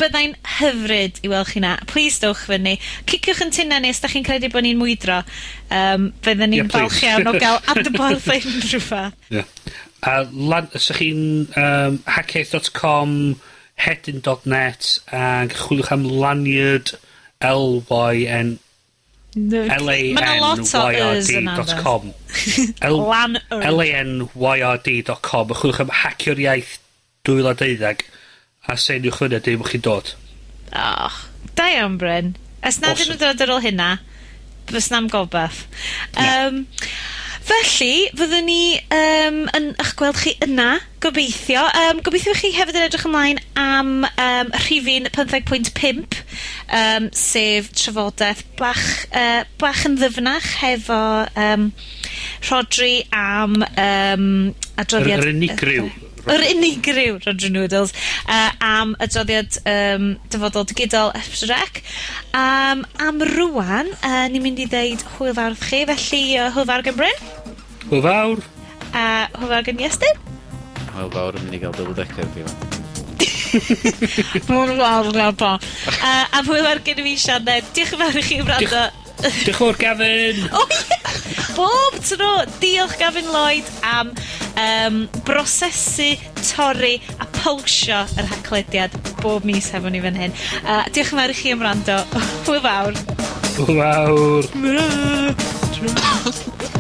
S3: Byddai'n hyfryd i weld chi na. Please dowch fyny. Ciciwch yn tinna ni os da chi'n credu bod ni'n mwydro. Fydden ni'n
S4: Yeah, please.
S3: falch iawn o gael adborth o unrhyw fath.
S4: Ie. A lan, os ydych chi'n hackiaith.com, hedyn.net, ag chwiliwch am lanyard, L-Y-N,
S3: Mae 'na lot o ys yna,
S4: L-A-N-Y-R-D dot com.
S3: Lan-yrd.
S4: L-A-N-Y-R-D dot com. A chwiliwch am Hacio'r Iaith 2012. A seiniwch fyny a deud bo' chi'n dod.
S3: Och, da iawn Bryn. Os nad ydyn nhw'n dod ar ôl hynna, fys na'm gobath. Um, felly, fyddwn ni um, yn eich gweld chi yna, gobeithio. Um, gobeithio chi hefyd yn edrych ymlaen am um, rhifyn 15.5, um, sef trafodaeth bach, bach yn ddyfnach hefo um, Rhodri am um, adroddiad...
S4: Yr unigryw.
S3: Yr unigryw Rhodri Noodles am adroddiad um, dyfodol digidol S4C. Am rwan, ni'n mynd i ddeud hwyl fawr wrth chi, felly hwyl fawr gen Bryn.
S4: Hwyl fawr.
S3: A hwyl fawr gen Iestyn.
S5: Hwyl fawr yn mynd i gael double decker fi.
S3: Hwyl fawr gen po. A hwyl fawr gen fi, Sioned. Diolch yn fawr i chi wrando.
S4: Diolch yn fawr, Gavin!
S3: O ie! Bob tro! Diolch Gavin Lloyd am um, brosesu, torri a pulsio yr haclediad bob mis hefo ni fan hyn. Diolch yn fawr i chi am wrando. Hwyl fawr.
S4: Hwyl fawr!
S3: Tara.